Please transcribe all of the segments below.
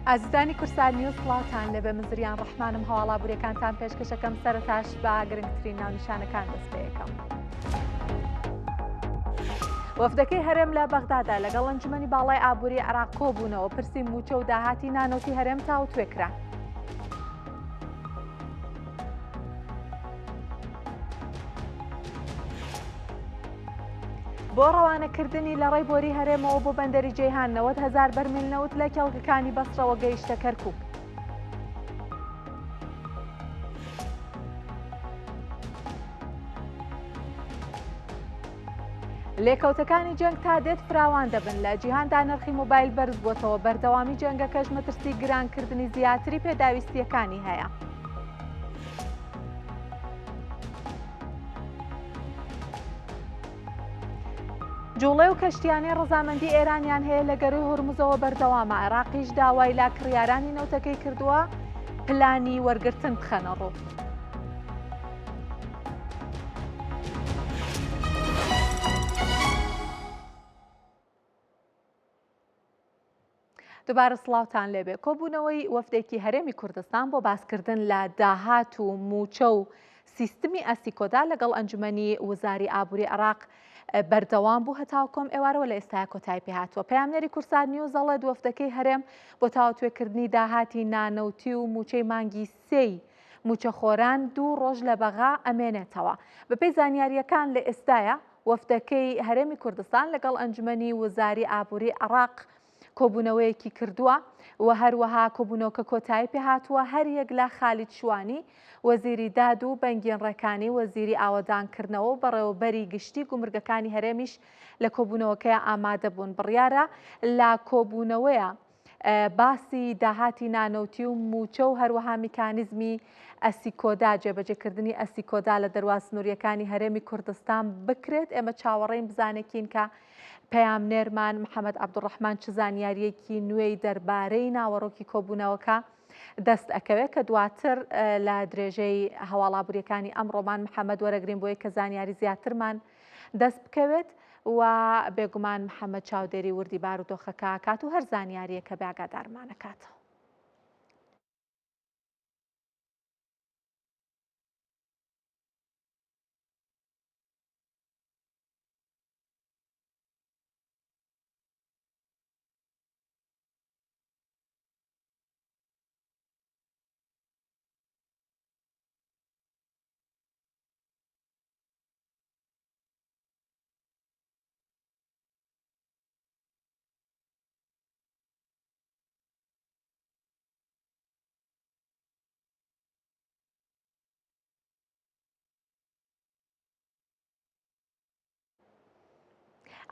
ئازیزانی کوردسات نیوز سڵاوتان لێبێ من زریان ڕەحمانم هەواڵا بورەکانتان پێشکەشەکەم سەرەتاش بە گرنگترین ناونیشانەکان دەست پێەکەم. وەفدەکەی هەرێم لە بەغدادا لەگەڵ ئەنجومەنی باڵای ئابووری عێراق کۆبوونەوە پرسی مووچە و داهاتی نانەوتی هەرێم تاوتوێ کرا. بۆ ڕەوانەکردنی لە ڕێی بۆری هەرێمەوە بۆ بەندەری جەیهان 90 هەزار بەرمیل نەوت لە کێڵگەکانی بەسڕەوە گەیشتە کەرکوک. لێکەوتەکانی جەنگ تا دێت فراوان دەبن لە جیهاندا نرخی مۆبایل بەرزبووەتەوە بەردەوامی جەنگەکەش مەترسی گرانکردنی زیاتری پێداویستییەکانی هەیە. جوڵەی و کەشتیانەی ڕەزامەندی ئێرانیان هەیە لە گەروی هورمزەوە بەردەوامە، عێراقیش داوای لە کڕیارانی نەوتەکەی کردووە پلانی وەرگرتن بخەنە ڕوو. دوبارە سڵاوتان لێبێ کۆبوونەوەی وەفدێکی هەرێمی کوردستان بۆ باسکردن لە داهات و مووچە و سیستمی ئەسیکۆدا لەگەڵ ئەنجومەنی وزاری ئابووری عێراق بەردەوام بوو هەتاوەکو ئەم ئێوارەوە لە ئێستایا کۆتایی پێهاتووە پەیامنێری کوردسات نیوز دەڵێت وەفدەکەی هەرێم بۆ تاوتوێکردنی داهاتی نانەوتی و مووچەی مانگی سێی مووچەخۆران دوو ڕۆژ لە بەغا ئەمێنێتەوە بەپێی زانیارییەکان لە ئێستایا وەفدەکەی هەرێمی کوردستان لەگەڵ ئەنجومەنی وزاری ئابووری عێراق کۆبوونەوەیەکی کردووە و هەروەها کۆبوونەوەکە کۆتایی پێهاتووە، هەریەک لە خالید شوانی، وەزیری داد و بەنگین ڕێکانی، وەزیری ئاوەدانکردنەوە و بەڕێوەبەری گشتی گومرگەکانی هەرێمیش لە کۆبوونەوەکەیا ئامادەبوون. بڕیارە لە کۆبوونەوەیە باسی داهاتی نانەوتی و مووچە و هەروەها میکانیزمی ئەسیکۆدا، جێبەجێکردنی ئەسیکۆدا لە دەروا سنوورییەکانی هەرێمی کوردستان بکرێت. ئێمە چاوەڕێین بزانێکین کە پەیامنێرمان محەمەد عەبدولڕەحمان چ زانیارییەکی نوێی دەربارەی ناوەڕۆکی کۆبوونەوەکە دەست ئەکەوێت کە دواتر لە درێژەی هەواڵابووریەکانی ئەمڕۆمان محەمەد وەرەگرین بۆی کە زانیاری زیاترمان دەست بکەوێت و بێگومان محەمەد چاودێری وردی بارودۆخەکە کات و هەر زانیاریەکە بێ ئاگادارمانەکاتەوە.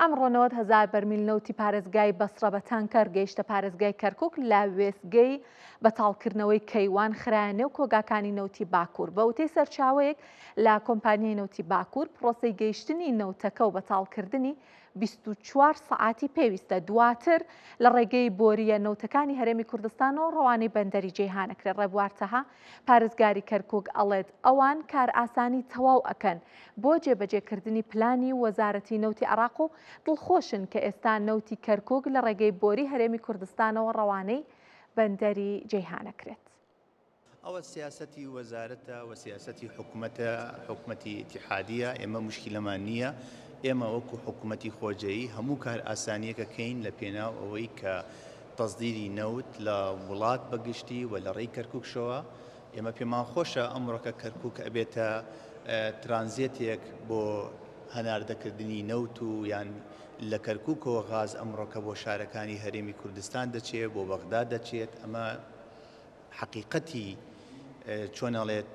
ئەمڕۆ 90 هەزار بەرمیل نەوتی پارێزگای بەسڕە بە تانکەر گەیشتە پارێزگای کەرکک لە وێستگەی بەتاڵکردنەوەی کەیوان خرایە نێو کۆگاکانی نەوتی باکوور. بە وتەی سەرچاوەیەک لە کۆمپانیای نەوتی باکوور، پرۆسەی گەیشتنی نەوتەکە و بەتاڵکردنی 24 سەعاتی پێویستە، دواتر لە ڕێگەی بۆرییە نەوتەکانی هەرێمی کوردستانەوە ڕەوانەی بەندەری جەیهان ئەکرێت. ڕێبوار تەها، پارێزگاری کەرکوک ئەڵێت، ئەوان کارئاسانی تەواو ئەکەن بۆ جێبەجێکردنی پلانی وەزارەتی نەوتی عێراق و دڵخۆشن کە ئێستا نەوتی کەرکوک لە ڕێگەی بۆری هەرێمی کوردستانەوە ڕەوانەی بەندەری جەیهان ئەکرێت. ئەوە سیاسەتی وەزارەتە و سیاسەتی حکومەتە، حکومەتی ئیتیحادیە، ئێمە موشکیلەمان نییە، ئێمە وەکو حکومەتی خۆجێیی هەموو کارئاسانییەک ئەکەین لە پێناو ئەوەی کە تەسدیری نەوت لە وڵات بە گشتی و لە ڕێی کەرکوکشەوە، ئێمە پێمان خۆشە ئەمڕۆکە کەرکوک ئەبێتە ترانزێتێک بۆ هەناردەکردنی نەوت و یان لە کەرکوکەوە غاز ئەمڕۆکە بۆ شارەکانی هەرێمی کوردستان دەچێت، بۆ بەغدا دەچێت، ئەمە حەقیقەتی چۆن ئەڵێت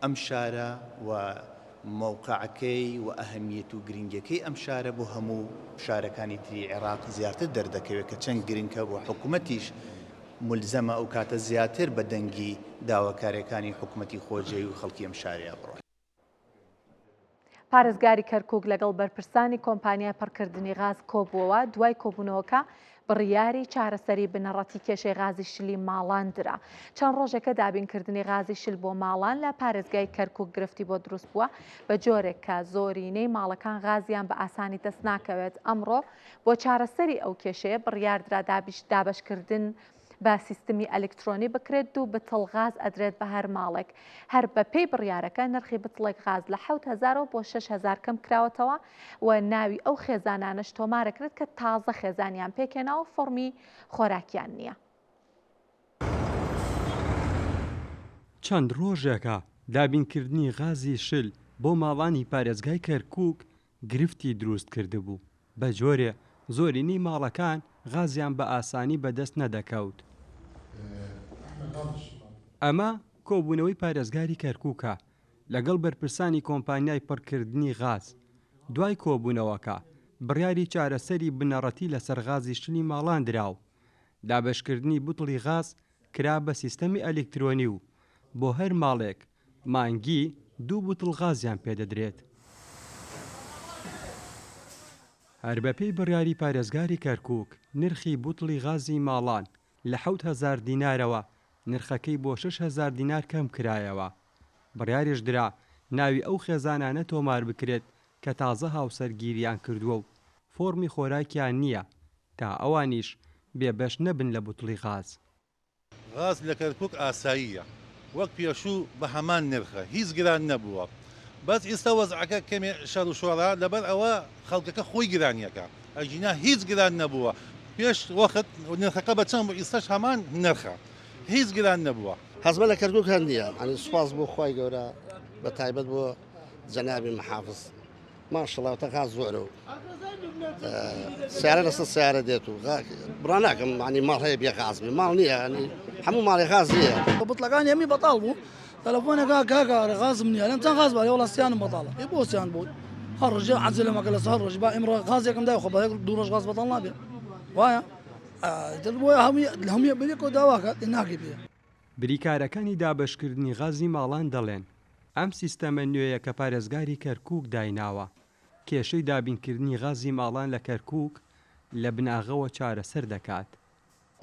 ئەم شارە و مەوقعەکەی و ئەهمیەت و گرنگیەکەی ئەم شارە بۆ هەموو شارەکانی تری عێراق زیاتر دەردەکەوێت کە چەند گرنکە و حکومەتیش مولزەمە ئەو کاتە زیاتر بە دەنگی داواکاریەکانی حکومەتی خۆجێی و خەڵکی ئەم شارەیا بڕۆن. پارێزگاری کەرکوک لەگەڵ بەرپرسانی کۆمپانیای پڕکردنی غاز کۆبووەوە، دوای کۆبوونەوەکە بڕیاری چارەسەری بنەڕەتی کێشەی غازی شلی ماڵان درا. چەند ڕۆژێکە دابینکردنی غازی شل بۆ ماڵان لە پارێزگای کەرکوک گرفتی بۆ دروست بووە، بە جۆرێک کە زۆرینەی ماڵەکان غازیان بە ئاسانی دەست ناکەوێت. ئەمڕۆ بۆ چارەسەری ئەو کێشەیە بڕیاردرا دابەشکردن. بە سیستمی ئەلکترۆنی بکرێت دوو بتڵ غاز ئەدرێت بە هەر ماڵێک. هەر بەپێی بڕیارەکە نرخی بتڵێک غاز لە حەوت هەزارەوە بۆ 6 هەزار کەمکراوەتەوە و ناوی ئەو خێزانانەش تۆمارەکرێت کە تازە خێزانیان پێکهێناوە و فۆڕمی خۆراکیان نییە. چەند ڕۆژێکە دابینکردنی غازی شل بۆ ماڵانی پارێزگای کەرکووک گرفتی دروست کردبوو، بە جۆرێ زۆرینەی ماڵەکان غازیان بە ئاسانی بەدەست نەدەکەوت. ئەمە کۆبوونەوەی پارێزگاری کەرکووکە لەگەڵ بەرپرسانی کۆمپانیای پڕکردنی غاز، دوای کۆبوونەوەکە بڕیاری چارەسەری بنەڕەتی لەسەر غازی شلی ماڵان درا و دابەشکردنی بوتڵی غاز کرا بە سیستەمی ئەلیکترۆنی و بۆ هەر ماڵێک مانگی دوو بوتڵ غازیان پێدەدرێت. هەر بەپێی بڕیاری پارێزگاری کەرکوک، نرخی بوتڵی غازی ماڵان لە 7000 دینارەوە نرخەکەی بۆ 6000 دینار کەمکرایەوە. بڕیاریش درا ناوی ئەو خێزانانە تۆماربکرێت کە تازە هاوسەرگیریان کردووە و فۆڕمی خۆراکیان نییە تا ئەوانیش بێبەش نەبن لە بوتڵی غاز. غاز لە کەرکوک ئاساییە وەک پێشوو بە هەمان نرخە هیچ گران نەبووە بەس ئیستا وەزعەکە کەمێ شەر و شۆڕە لەبەر ئەوە خەڵکەکە خۆی گرانیەکا ئەگینا هیچ گران نەبووە پێش وەخت نرخەکە بە چەند بوو ئیستاش هەمان نرخە هیچ گران نەبووە. هەزمە لە کەرکوک هەر نییە یانی سوپاس بۆ خوای گەورە بە تایبەت بۆ جەنابی محافز ماشەڵا تە غاز زۆرە و سیارە لەسەر سیارە دێت و بڕا ناکەم معنی ماڵ هەیە بێ غاز بێ ماڵ نییە ینی هەموو ماڵی غاز نییە. بتڵەکانی هەمی بەتاڵ بوو تەلەفۆنێکا کاکە ئەرێ غازم نییە ئەلێم چەند غاز بارێ وەڵا سیانم بەتاڵە ئێ بۆ سیان بۆ هەر ڕۆژێ عەجەلەمەکە لەسەر هەر ڕۆژ با ئیمڕۆ غازێکم دای خۆ بە یەک دوو ڕۆژ غاز بەتاڵ نابێ وایە ئیتر بۆیە هەمووی هەمووی بەیەکەوە داواکات ناکەی پێ. بریکارەکانی دابەشکردنی غازی ماڵان دەڵێن، ئەم سیستەمە نوێیە کە پارێزگاری کەرکووک دایناوە، کێشەی دابینکردنی غازی ماڵان لە کەرکووک لە بناغەوە چارەسەر دەکات.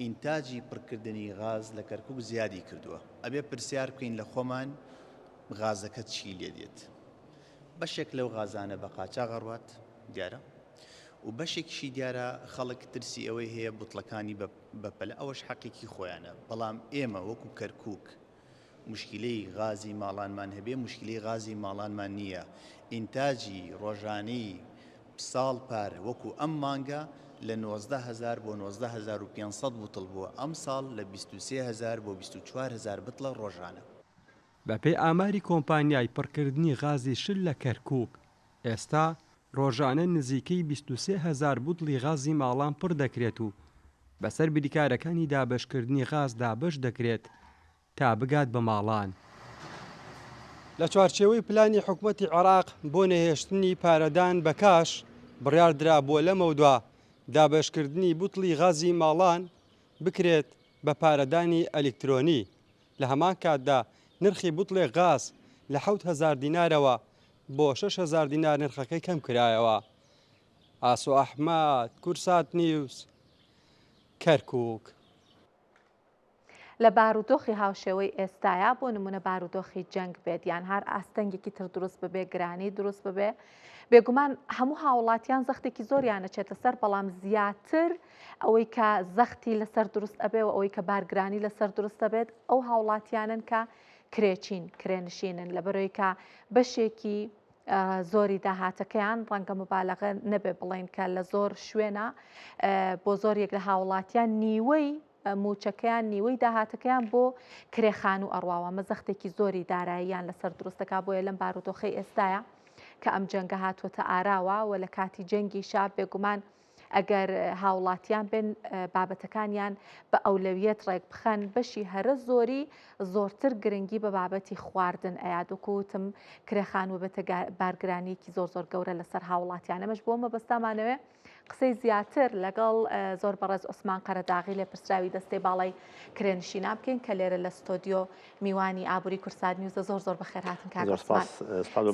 ئینتاجی پڕکردنی غاز لە کەرکوک زیادی کردووە، ئەبێ پرسیار بکەین لە خۆمان غازەکە چی لێ دێت؟ بەشێک لەو غازانە بە قاچاغ ئەڕوات دیارە و بەشێکیشی دیارە خەڵک ترسی ئەوەی هەیە بوتڵەکانی بەپەلە ئەوەش حەقێکی خۆیانە بەڵام ئێمە وەکو کەرکوک موشکیلەی غازی ماڵانمان هەبێ موشکیلەی غازی ماڵانمان نییە ئینتاجی ڕۆژانەی ساڵ پار وەکو ئەم مانگە لە 19 هەزار بۆ 19,500 بوتڵ بووە ئەمساڵ لە 23 هەزار بۆ 24 هەزار بتڵە ڕۆژانە. بەپێی ئاماری کۆمپانیای پڕکردنی غازی شل لە کەرکوک، ئێستا ڕۆژانە نزیکەی 23 هەزار بوتڵی غازی ماڵان پڕ دەکرێت و بەسەر بریکارەکانی دابەشکردنی غاز دابەش دەکرێت تا بگات بە ماڵان. لە چوارچێوەی پلانی حکومەتی عێراق بۆ نەهێشتنی پارەدان بە کاش، بڕیاردرا بۆ لەمەودوا دابەشکردنی بوتڵی غازی ماڵان بکرێت بە پارەدانی ئەلیکترۆنی، لە هەمان کاتدا نرخی بوتڵێک غاز لە 7000 دینارەوە بۆ 6000 دینار نرخەکەی کەمکرایەوە. ئاسۆ ئەحمەد، کوردسات نیوز، کەرکوک. لە بارودۆخی هاوشێوەی ئێستایا بۆ نمونە بارودۆخی جەنگ بێت یان هەر ئاستەنگێکی تر دروست ببێ گرانی دروست ببێ بێگومان هەموو هاوڵاتیان زەختێکی زۆریان ئەچێتە سەر بەڵام زیاتر ئەوەی کە زەختی لەسەر دروست ئەبێ و ئەوەی کە بارگرانی لەسەر دروست دەبێت ئەو هاوڵاتیانن کە کرێچین کرێنشینن لەبەرەوەی کە بەشێکی زۆری داهاتەکەیان ڕەنگە مبالغە نەبێ بڵێن کە لە زۆر شوێنە بۆ زۆر یەک لە هاوڵاتیان نیوەی مووچەکەیان نیوەی داهاتەکەیان بۆ کرێ خانوو ئەڕواوە ئەمە زەختێکی زۆری داراییان لەسەر دروست دەکا بۆیە لەم بارودۆخەی ئێستایا کە ئەم جەنگە هاتووەتە ئاراوە و لە کاتی جەنگیشا بێگومان ئەگەر هاوڵاتیان بێن بابەتەکانیان بە ئەولەویەت ڕێک بخەن بەشی هەرە زۆری زۆرتر گرنگی بە بابەتی خواردن ئەیاد وەکو وتم کرێ خانوو بێتە بارگرانیەکی زۆر زۆر گەورە لەسەر هاوڵاتیان ئەمەش بۆ مەبەستامانەوێ قسەی زیاتر لەگەڵ زۆر بەڕێز عوسمان قەرەداغی لێپرسراوی دەستەی باڵای کرێنشینان بکەین کە لێرە لە ستۆدیۆ میوانی ئابووری کوردسات نیوزە. زۆر زۆر بەخێرهاتن کاک عوسمان.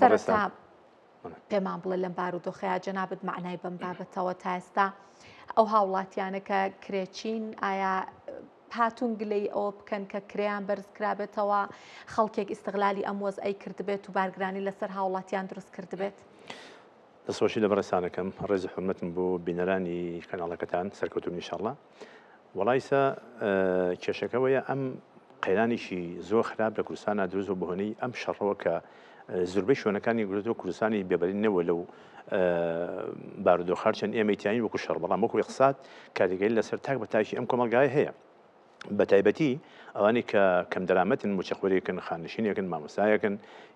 سەرەتا پێمان بڵێ لەم بارودۆخەیە جەنابت مەعنای بەم بابەتەوە تا ئێستا ئەو هاوڵاتیانە کە کرێچین ئایا هاتوون گلەیی ئەوە بکەن کە کرێیان بەرز کرابێتەوە، خەڵکێک ئیستغلالی ئەم وەزعەی کردبێت و بارگرانی لەسەر هاوڵاتیان دروست کردبێت؟ دەستخۆشی لە بەڕێزتان ئەکەم، ڕێز و حورمەتم بۆ بینەرانی کەناڵەکەتان، سەرکەوتوو بن ئیشاڵڵا. وەڵا ئیسا کێشەکە وەیە ئەم قەیرانێکی زۆر خراپ لە کوردستانا دروست بوو بەهۆنەی ئەم شەڕەوە کە زوربەی شوێنەکانی گرتووە کوردستانی بێبەری نەبووە لەو بارودۆخ هەرچەند ئێمەی تیاین وەکو شەڕ بەڵام وەکو ئیقتساد کاریگەری لەسەر تاک بە تاکی ئەم کۆمەڵگایە هەیە بەتایبەتی ئەوانەی کە کەمدەرامەتن موچەخۆرێکن خانشینێکن مامۆستایەکن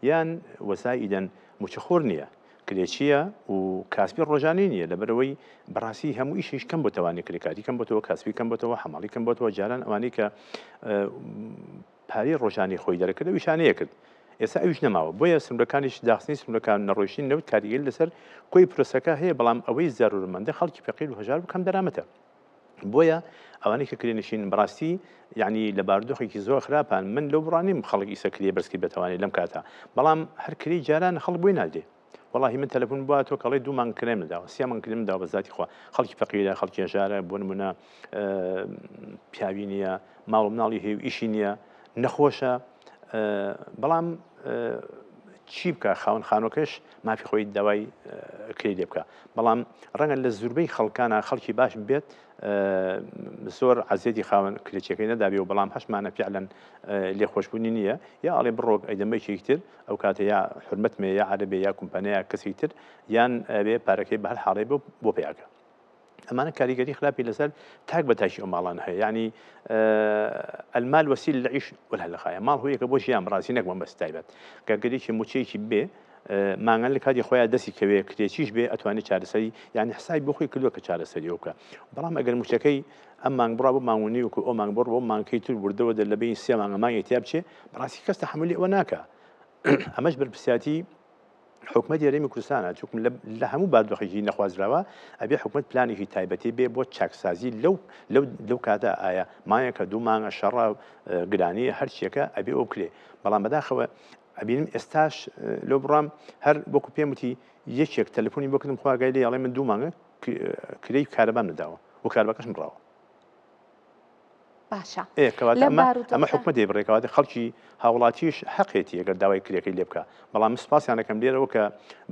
یان وەزائیدەن موچەخۆر نییە کرێچییە و کاسبی ڕۆژانەی نییە، لەبەرئەوەی بەڕاستی هەموو ئیشیش کەم بۆتەوانێ کرێکاری کەم بۆتەوە، کاسبی کەم بۆتەوە، حەماڵی کەم بۆتەوە، جاران ئەوانەی کە پارەی ڕۆژانەی خۆی دەرەکرد ئەو ئیشانەیە کرد، ئێستا ئەویش نەماوە، بۆیە سنوورەکانیش داخستنی سنوورەکان نەڕۆیشتنی نەوت کاریگەری لەسەر کۆی پرۆسەکە هەیە، بەڵام ئەوەی زەرورمەندە خەڵکی فەقیر و هەژار و کەم دەرامەتە. بۆیە ئەوانەی کە کرێنشین بەڕاستی یعنی لە بارودۆخێکی زۆر خراپان من لەو بڕا نیم خەڵک ئیسە کرێ بەرز کردبێتەوانێ لەم کاتە بەڵام هەر کرێی جاران خەڵک بۆی نادرێ وەڵاهی من تەلەفۆن بووە تۆ کەڵێ دوو مانگ کرێم نەداوە سێ مانگ کرێم داوە بە زاتی خوا خەڵکی فەقیرە خەڵکی هەژارە بۆ نمونە پیاوی نییە ماڵ و مناڵی هەیە و ئیشی نییە نەخۆشە بەڵام چی بکە خاوەن خانۆکەش مافی خۆی داوای کرێی لێ بکە بەڵام ڕەنگە لە زوربەی خەڵکانە خەڵکی باش بێت زۆر عەزیەتی خاوەن کرێچیەکەی نەدابێ و بەڵام هەشمانە فعلەن لێخۆشبوونی نییە یا ئەڵێ بڕۆک ئەیدەمەیەکی تر ئەو کاتە یا حرمەتمێ یا عەرەبێ یا کومپانیا کەسی تر یان ئەبێ پارەکەی بە هەر حاڵێ بۆ بۆ پیاکە ئەمانە کاریگەری خراپی لەسەر تاک بە تاکی ئەو ماڵانە هەیە یعنی المال وسیل لعیش ولا لغایە ماڵ هۆیەکە بۆ ژیان بەڕاستی نەک مەبەست تایبەت کە گەرێکی موچەیەکی بێ مانگان لە کاتی خۆیان دەستی کەوێ کرێچیش بێ ئەتوانێت چارەسەری یعنی حسابی بۆ خۆی کردووە کە چارەسەری ئەو بکە بەڵام ئەگەر موچەکەی ئەم مانگ بڕا بۆ مانگ و نیوەک و ئەو مانگ بڕ بۆ مانگەکەی تر وردەوە دە لە بین سێ مانگە مانگێک تیا بچێ بەڕاستی کەس تەحەمولی ئەوە ناکا ئەمەش بەرپرسیاتی حکومەتی هەرێمی کوردستانە چونکم لە هەموو بارودۆخێکی نەخوازراوە ئەبێ حکومەت پلانێکی تایبەتی بێ بۆ چاکسازی لەو لەو لەو کاتە ئایا مایەکە دوو مانگە شەڕە گرانی هەرچیەکە ئەبێ ئەو بکرێ بەڵام بەداخەوە ئەبینم ئێستاش لەو بڕام هەر وەکو پێم وتی یەکێک تەلەفۆنی بۆ کردم خواگای لێ ئەڵێ من دوو مانگە کرێی کارەبام نەداوە و کارەباکەشم بڕاوە. باشە ئێ کەواتە ئەمە ئەمە حکومەت دەیبڕێ کەواتە خەڵکی هاوڵاتیش حەقێتی ئەگەر داوای کرێکەی لێ بکا بەڵام من سوپاسیان دەکەم لێرەوە کە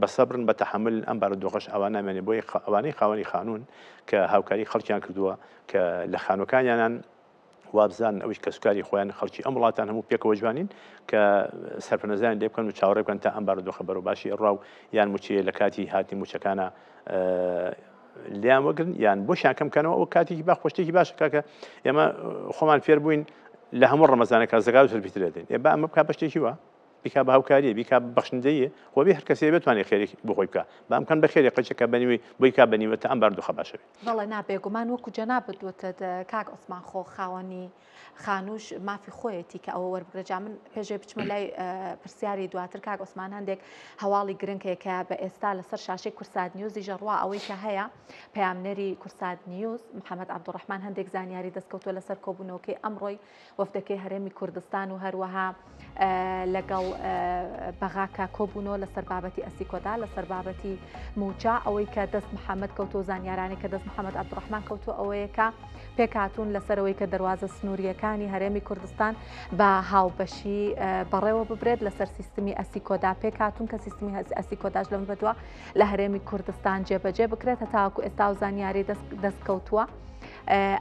بە سەبرن بە تەحەمول ئەم بارودۆخەش ئاوا نامێنێ بۆیە ئەوانەی خاوەنی خانوون کە هاوکاری خەڵکیان کردووە کە لە خانووەکانیانان وابزانن ئەویش کەسوکاری خۆیان خەڵکی ئەم وڵاتان هەموو پێکەوە جوانین کە سەرپەنەزیان لێ بکەن و چاوەڕێ بکەن تا ئەم بارودۆخە بەرەو باشی ئەڕوا و یان موچەیە لە کاتی هاتنی موچەکانە لیان وەگرن یان بۆشیان کەم کەنەوە ئەو کاتێکی با خۆشتێکی باشە کاکە ئێمە خۆمان فێر بووین لە هەموو ڕەمەزانەکە زەکات و فیترە دەین ئێ با ئەمە بکا بە شتێکی وا بیکا بە هاوکاریە بیکا بە بەخشندەیە خۆ بێ هەر کەسێ بتوانێت خێرێک بۆ خۆی بکا با ئەم کەن بە خێرێ قەچەکە بەنیوی بۆی کا بەنیوە تا ئەم باردوخە باشە بێ. بەڵێ نا بێگومان وەکو جەنابت وتت کاک عوسمان خۆ خاوەنی خانووش مافی خۆیەتی کە ئەوە وەربگرێت جا من پێشێ بچمە لای پرسیاری دواتر کاک عوسمان هەندێک هەواڵی گرنگ هەیە کە بە ئێستا لەسەر شاشەی کورسات نیوزی ژەڕوا ئەوەی کە هەیە پەیامنێری کورسات نیوز محەممەد عەبدوڕەحمان هەندێک زانیاری دەستکەوتووە لەسەر کۆبوونەوەکەی ئەمڕۆی وەفدەکەی هەرێمی کوردستان و هەروەها لەگەڵ بەغاکە کۆبوونەوە لەسەر بابەتی ئەسیکۆدا لەسەر بابەتی موچە ئەوەی کە دەست محەممەد کەوتۆ زانیارانی کە دەست محەممەد عەبدوڕەحمان کەوتو ئەوەیە کە پێکهاتوون لەسەرەوەی کە دەروازە سنوورییەکانی هەرێمی کوردستان بە هاوبەشی بەڕێوە ببرێت لەسەر سیستمی ئەسیکۆدا پێکهاتوون کە سیستمی ئەسیکۆداش لەم بەدووە لە هەرێمی کوردستان جێبەجێ بکرێت هەتاوەکو ئێستا و زانیاری دەستکەوتووە.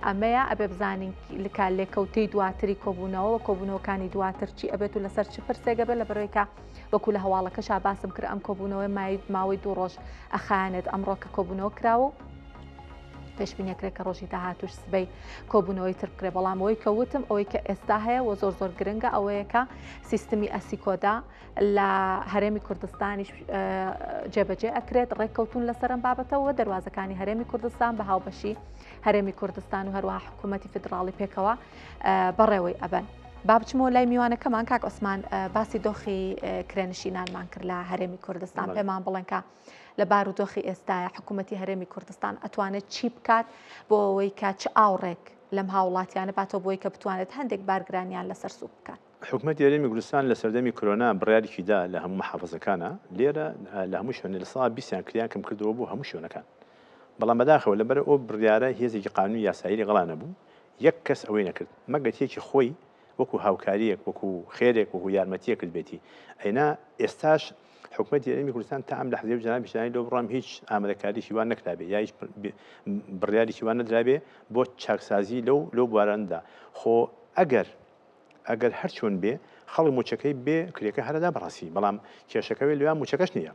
ئەمەیە ئەبێ بزانین لکە لێکەوتەی دواتری کۆبوونەوە و کۆبوونەوەکانی دواتر چی ئەبێت و لەسەر چ پرسێک ئەبێت لە بەرەوەی کە وەکو لە هەواڵەکەشا باسم کرد ئەم کۆبوونەوەی ماوەی دوو ڕۆژ ئەخایەنێت ئەمڕۆ کە کۆبوونەوە کراوە و پێشبینی ئەکرێت کە ڕۆژی داهاتوش سبەی کۆبوونەوەی تر بکرێت بەڵام ئەوەی کە وتم ئەوەی کە ئێستا هەیە و زۆر زۆر گرنگە ئەوەیە کە سیستمی ئەسیکۆدا لە هەرێمی کوردستانیش جێبەجێ ئەکرێت ڕێککەوتون لەسەر ئەم بابەتەوە دەروازەکانی هەرێمی کوردستان بە هاوبەشی هەرێمی کوردستان و هەروەها حکوومەتی فیدراڵی پێکەوە بەڕێوەی ئەبەن. با بچمەوە لای میوانەکەمان کاک عوسمان باسی دۆخی کرێنشینانمان کرد لە هەرێمی کوردستان پێمان بڵێن کە لە بارودۆخی ئێستایا حکوومەتی هەرێمی کوردستان ئەتوانێت چی بکات بۆ ئەوەی کە چ ئاوڕێک لەم هاوڵاتیانە باتەوە بۆی کە بتوانێت هەندێک بارگرانیان لەسەر سوک بکات؟ حکومەتی هەرێمی کوردستان لە سەردەمی کۆرۆنا بڕیارێکی دا لە هەموو محافزەکانا لێرە لە هەموو شوێنێ 20%یان کریان کەم کردەوە بۆ هەموو شوێنەکان بەڵام بەداخەوە لەبەر ئەو بڕیارە هێزێکی قانونی یاسایی لەگەڵا نەبوو یەک کەس ئەوەی نەکرد مەگەر یەکی خۆی وەکو هاوکاریەک وەکو خێرێک وەکو یارمەتیەک کردبێتی ئەینا ئێستاش. حکومەتی هەرێمی کوردستان تا ئەم لەحزەیە و جەنابی شانی لۆ بڕام هیچ ئامادەکاریی وا نەکرابێ یا هیچ بڕیارێکی وا نەدرابێ بۆ چاکسازی لەو لەو بوارانەدا. خۆ ئەگەر ئەگەر هەر چۆن بێ خەڵک مووچەکەی بێ کرێکە هەرەدا بەڕاستی بەڵام کێشەکەوێ لەویا مووچەکەش نییە.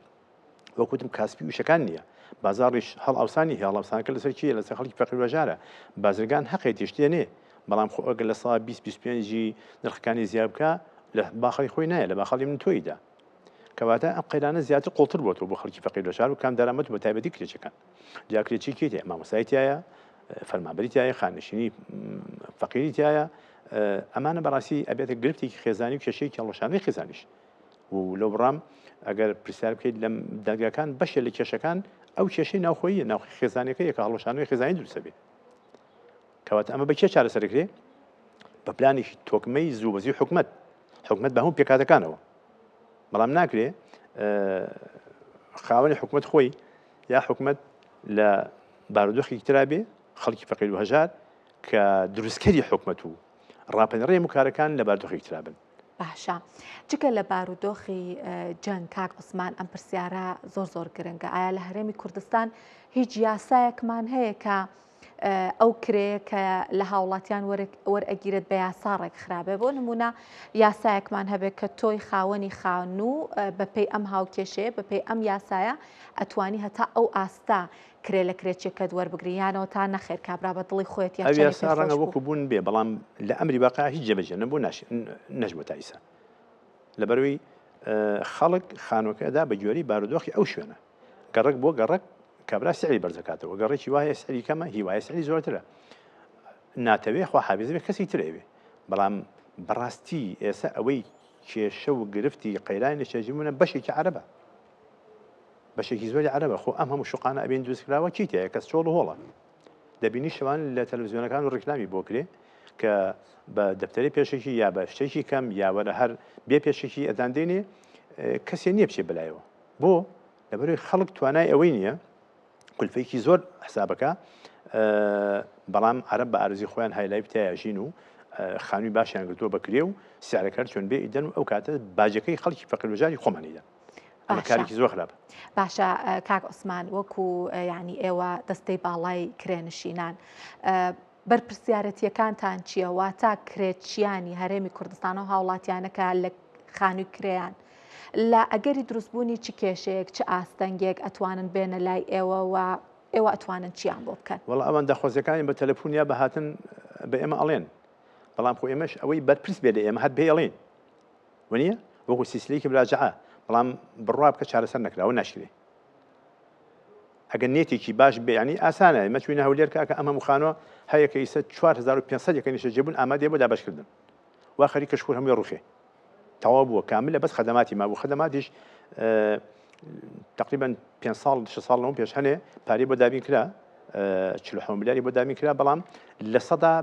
وەک وتم کاسپی وشەکان نییە بازاڕیش هەڵئاوسانی هەیە هەڵئاوسانەکە لەسەر کێیە لەسەر خەڵکی فەقیر و هەژارە بازرگان هەقێتی شتێ نێ بەڵام خۆ ئەگەر لە سا 20 25 نرخەکانی زیاد بکا لە باخەڵی خۆی نایە لە باخەڵی من تۆیدا کەواتە ئەم قەیرانە زیاتر قوڵتر بۆتەوە بۆ خەڵکی فەقیر و هەژار و کام دەرامەت و بە تایبەتی کرێچەکان جا کرێچی کێ تیایە مامۆستای تیایە فەرمانبەری تیایە خانەنشینی فەقیری تیایە ئەمانە بەڕاستی ئەبێتە گرفتێکی خێزانی و کێشەیەکی هەڵوەشاندنی خێزانیش و لەو بڕام ئەگەر پرسیار بکەیت لەم دادگاکان بەشێ لە کێشەکان ئەو کێشەی ناوخۆییە ناو خێزانەکە یەکە هەڵوەشانەوەی خێزانی دروستە بێ کەواتە ئەمە بە کێ چارەسەرکرێ بە پلانێکی تۆکمەی زوو بەزی حکومت حکومت بە هەموو پێکاتەکانەوە بەڵام ناکرێ خاوەنی حکومت خۆی یا حکومت لە بارودۆخێکی ترا بێ خەڵکی فەقیر و هەژار کە دروستکەری حکومت و ڕاپەنڕێ کارەکان لە بارودۆخێکی ترا بن. باشە جگە لە بارودۆخی جەنگ کاک عوسمان ئەم پرسیارە زۆر زۆر گرنگە ئایا لە هەرێمی کوردستان هیچ یاسایەکمان هەیە کە ئەو کرێیە کە لە هاوڵاتیان وەرئەگیرێت بە یاسا ڕێکخرابێ بۆ نمونە یاسایەکمان هەبێت کە تۆی خاوەنی خانوو بەپێی ئەم هاوکێشەیە بەپێی ئەم یاسایە ئەتوانی هەتا ئەو ئاستا کرێ لە کرێچیەکەت وەربگری یانەوە تا نەخێر کابرا بە دڵی خۆیەتی ئەو یاسا ڕەنگە وەکو بوون بێ بەڵام لە ئەمری واقع هیچ جێبەجێ نەبوو نەشبوو تا ئیسا لەبەروی خەڵک خانوەکە ئەدا بە گوێرەی بارودۆخی ئەو شوێنە گەڕک بۆ گەڕک کابرا سعری بەرزەکاتەوە گەڕێکی وایە سعری کەمە هیوایە سعری زۆرترە ناتەوێ خوا حافیز بێ کەسی ترەوێ بەڵام بەڕاستی ئێستا ئەوەی کێشە و گرفتی قەیرانی نیشتەجێبوونە بەشێکی عەرەبە بەشێکی زۆری عەرەبە خۆ ئەم هەموو شوقانە ئەبین دروست کراوە چی تایە کەس چۆڵ و هۆڵە دەبینی شەوان لە تەلەڤزیۆنەکان و ڕیکلامی بۆ کرێ کە بە دەفتەری پێشێکی یا بە شتێکی کەم یا وەرە هەر بێ پێشێکی ئەدان دێنێ کەسێ نییە بچێ بەلایەوە بۆ لەبەرەوەی خەڵک توانای ئەوەی نییە کولفەیەکی زۆر حسابەکە بەڵام عەرەب بە ئارزی خۆیان هایلای تیا ژین و خانووی باشیان گرتووە بە کرێ و سعرەکە چۆن بێ ئیدەن و ئەو کاتە باجەکەی خەڵکی فەقیر وەژاری خۆمان ئیدەن ئەمە کارێکی زۆر خراپە. باشە کاک عوسمان وەکو یعنی ئێوە دەستەی باڵای کرێنشینان بەرپرسیارەتیەکانتان چییە واتە کرێچیانی هەرێمی کوردستان و هاوڵاتیانەکە لە خانووی کرێیان لە ئەگەری دروستبوونی چ کێشەیەک چ ئاستەنگێک ئەتوانن بێنە لای ئێوە و ئێوە ئەتوانن چیان بۆ بکەن؟ وەڵا ئەوان داخوازیەکانیان بە تەلەفون یا بە هاتن بە ئێمە ئەڵێن بەڵام خۆ ئێمەش ئەوەی بەرپرس بێ لە ئێمە هەر پێی ئەڵێین وەنیە وەکو سیسلەیەکی مراجعە بەڵام بڕوا بکە چارەسەر نەکراوە ناشکرێ ئەگەر نێتێکی باش بێ ینی ئاسانە ئێمە چوینە هەولێر کاکە ئەم هەموو خانووە هەیە کە ئیسە 4500 یەکە نیشتەجێبوون ئامادەیە بۆ دابەشکردن وا خەریکە شکور هەمووی ڕوخێ تەواو بووە کاملە بەس خەدەماتی مابوو خەدەماتیش تقریبا 5 ساڵ 6 ساڵ لەوە پێش هەنێ پارەی بۆ دابین کرا 40 ملیاری بۆ دابین کرا بەڵام لە سەدا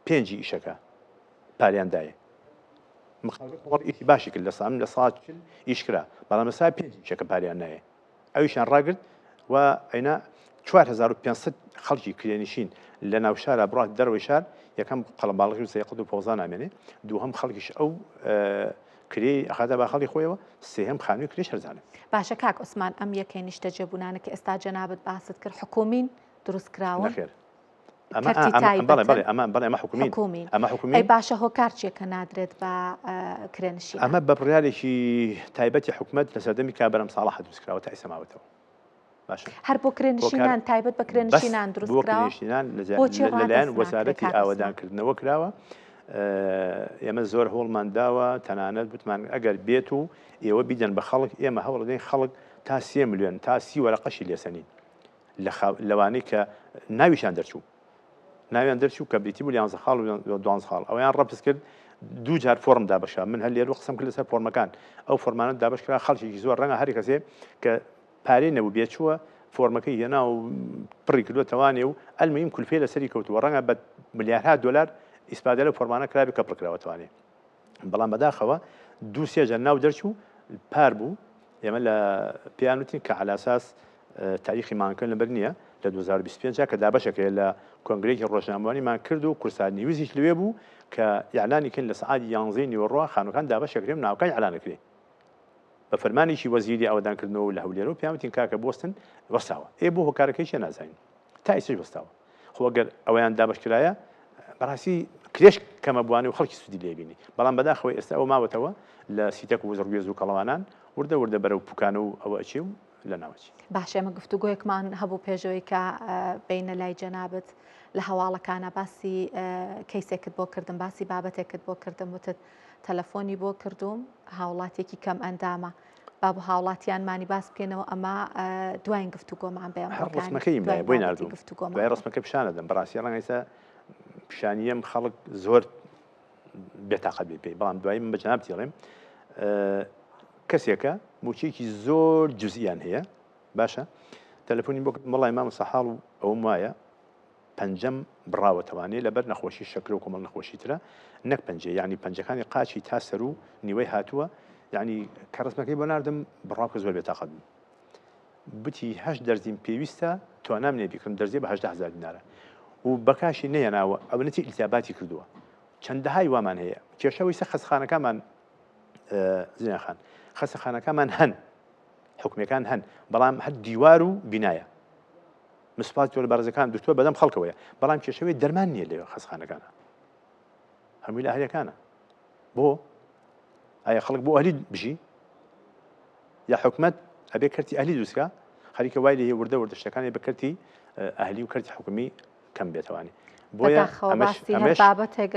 پێنجی ئیشەکە پاریان دایە مخاڵی خۆڵ ئیشی باشی کرد لە سام لە سا 40 ئیش کرا بەڵام لە سا پێنج ئیشەکە پاریان نایە ئەویشیان ڕاگرت و ئەینا 4500 خەڵکی کرێنشین لە ناو شارا بڕات دەرەوەی شار یەکەم قەڵەباڵغی و سەیقەت و فەوزا نامێنێ دووهەم خەڵکیش ئەو کرێی ئەخاتە باخەڵی خۆیەوە سێهەم خانووی کرێش هەرزانە. باشە کاک عوسمان ئەم یەکەی نیشتەجێبوونانە کە ئێستا جەنابت باست کرد حکومین دروست کراون؟ نەخێر کەرتی تایبەتن؟ حکومین ئەمە حکومین ئەی باشە هۆکار چیە کە نادرێت بە کرێنشینان؟ ئەمە بە بڕیارێکی تایبەتی حکومەت لە سەردەمی کا بەرەم ساڵح دروست کراوە تا ئیستا ماوەتەوە. باشە هەر بۆ کرێنشینان تایبەت بە کرێنشینان دروست بۆ کرێنشینان لەلایەن وەزارەتی ئاوەدانکردنەوە کراوە. ئێمە زۆر هەوڵمان داوە تەنانەت وتمان ئەگەر بێت و ئێوە بیدەن بە خەڵک ئێمە هەوڵدەین خەڵک تا سێ ملیۆن تا سی وەرەقەشی لێسەنین. لەوانەی کە ناویشان دەرچوو ناویان دەرچوو کە بریتی بوو یانزە خاڵ و دوانزە خاڵ ئەویان ڕەفز کرد دوو جار فۆرم دابەشا من هەر لێرە قسەم کرد لەسەر فۆرمەکان ئەو فۆرمانە دابەش کرا خەڵکێکی زۆر ڕەنگە هەر کەسێ کە پارەی نەبوو بێچووە فۆرمەکەی هێنا و پڕی کردووە تەوانێ و ئەلمیم کولفەی لەسەری کەوتووە ڕەنگە بە ملیارها دۆلار ئیسفادە لەو فۆرمانە کرابێ کە پڕکراوە توانێ بەڵام بەداخەوە دوو سێ جار ناو دەرچوو پار بوو ئێمە لە پێیان وتین کە عەلاساس تاریخی مانگەکە لەبەر نییە لە 2025 کە دابەشەکەی لە کۆنگرێکی ڕۆژنامەوانیمان کرد و کورسات نیوزیش لەوێ بوو کە ئیعلانی کردن لە سەعات یانزەی نیوەڕۆ خانووەکان دابەشەکرێن و ناوەکان ئیعلان ئەکرێ. بە فەرمانێکی وەزیری ئاوەدانکردنەوە لە هەولێرەوە پێیان وتین کاکە بوەستن وەستاوە. ئێ بۆ هۆکارەکەی چیە نازانین. تا ئێستاش وەستاوە. خۆ ئەگەر ئەوەیان دابەش کرایە بەڕاستی کرێش کەمە بوانێ و خەڵکی سوودی لێ بینی. بەڵام بەداخەوە ئێستا ئەوە ماوەتەوە لە سیتەک و زڕگوێز و کەڵەوانان وردە وردە بەرەو پوکانە و ئەوە ئەچێ و لەناوەچێ. باشە ئێمە گفتوگۆیەکمان هەبوو پێشەوەی کە بینە لای جەنابت لە هەواڵەکانە باسی کەیسێکت بۆ کردم باسی بابەتێکت بۆ کردم وتت تەلەفۆنی بۆ کردووم هاوڵاتیەکی کەم ئەندامە با بۆ هاوڵاتیانمانی باس بکەینەوە ئەمە دواین گفتوگۆمان بێ هەر ڕسمەکەیم لایە بۆی ناردووم دوای ڕسمەکە پیشانەدەم بەڕاستی ڕەنگە ئێستا پیشانیەم خەڵک زۆر بێتاقەت بێ پێی بەڵام دوایی من بە جەنابتی ئەڵێم کەسێکە موچەیەکی زۆر جزئیان هەیە باشە تەلەفۆنی بۆ کردم وەڵای مامۆستا حاڵ و ئەوم وایە پەنجەم بڕاوەتەوانێ لەبەر نەخۆشی شەکرە و کۆمەڵ نەخۆشی ترە نەک پەنجە یعنی پەنجەکانی قاچی تا سەر و نیوەی هاتووە یعنی کە ڕسمەکەی بۆ ناردم بڕاو کە زۆر بێتاقەت بوو بتی هەشت دەرزیم پێویستە توانام نیە بیکڕم دەرزیە بە 18 هەزار دینارە و بەکاشی نەیەناوە ئەوەنەتی ئیلتیاباتی کردووە چەندەهای وامان هەیە کێشە ویسە خەستخانەکانمان زینا خان خەستەخانەکانمان هەن حکومیەکان هەن بەڵام هەر دیوار و بینایە مسپات تۆ لە بەڕێزەکان دکتۆر بەدەم خەڵکەوەیە بەڵام کێشەوەی دەرمان نییە لەوێ خەستخانەکانە هەمووی لە ئەهلیەکانە بۆ ئایا خەڵک بۆ ئەهلی بژی یا حکومەت ئەبێ کەرتی ئەهلی دروستکە خەریکە وای لێ وردە وردە شتەکانی بە کەرتی ئەهلی و کەرتی حکومی کەم بێتەوانی بۆیە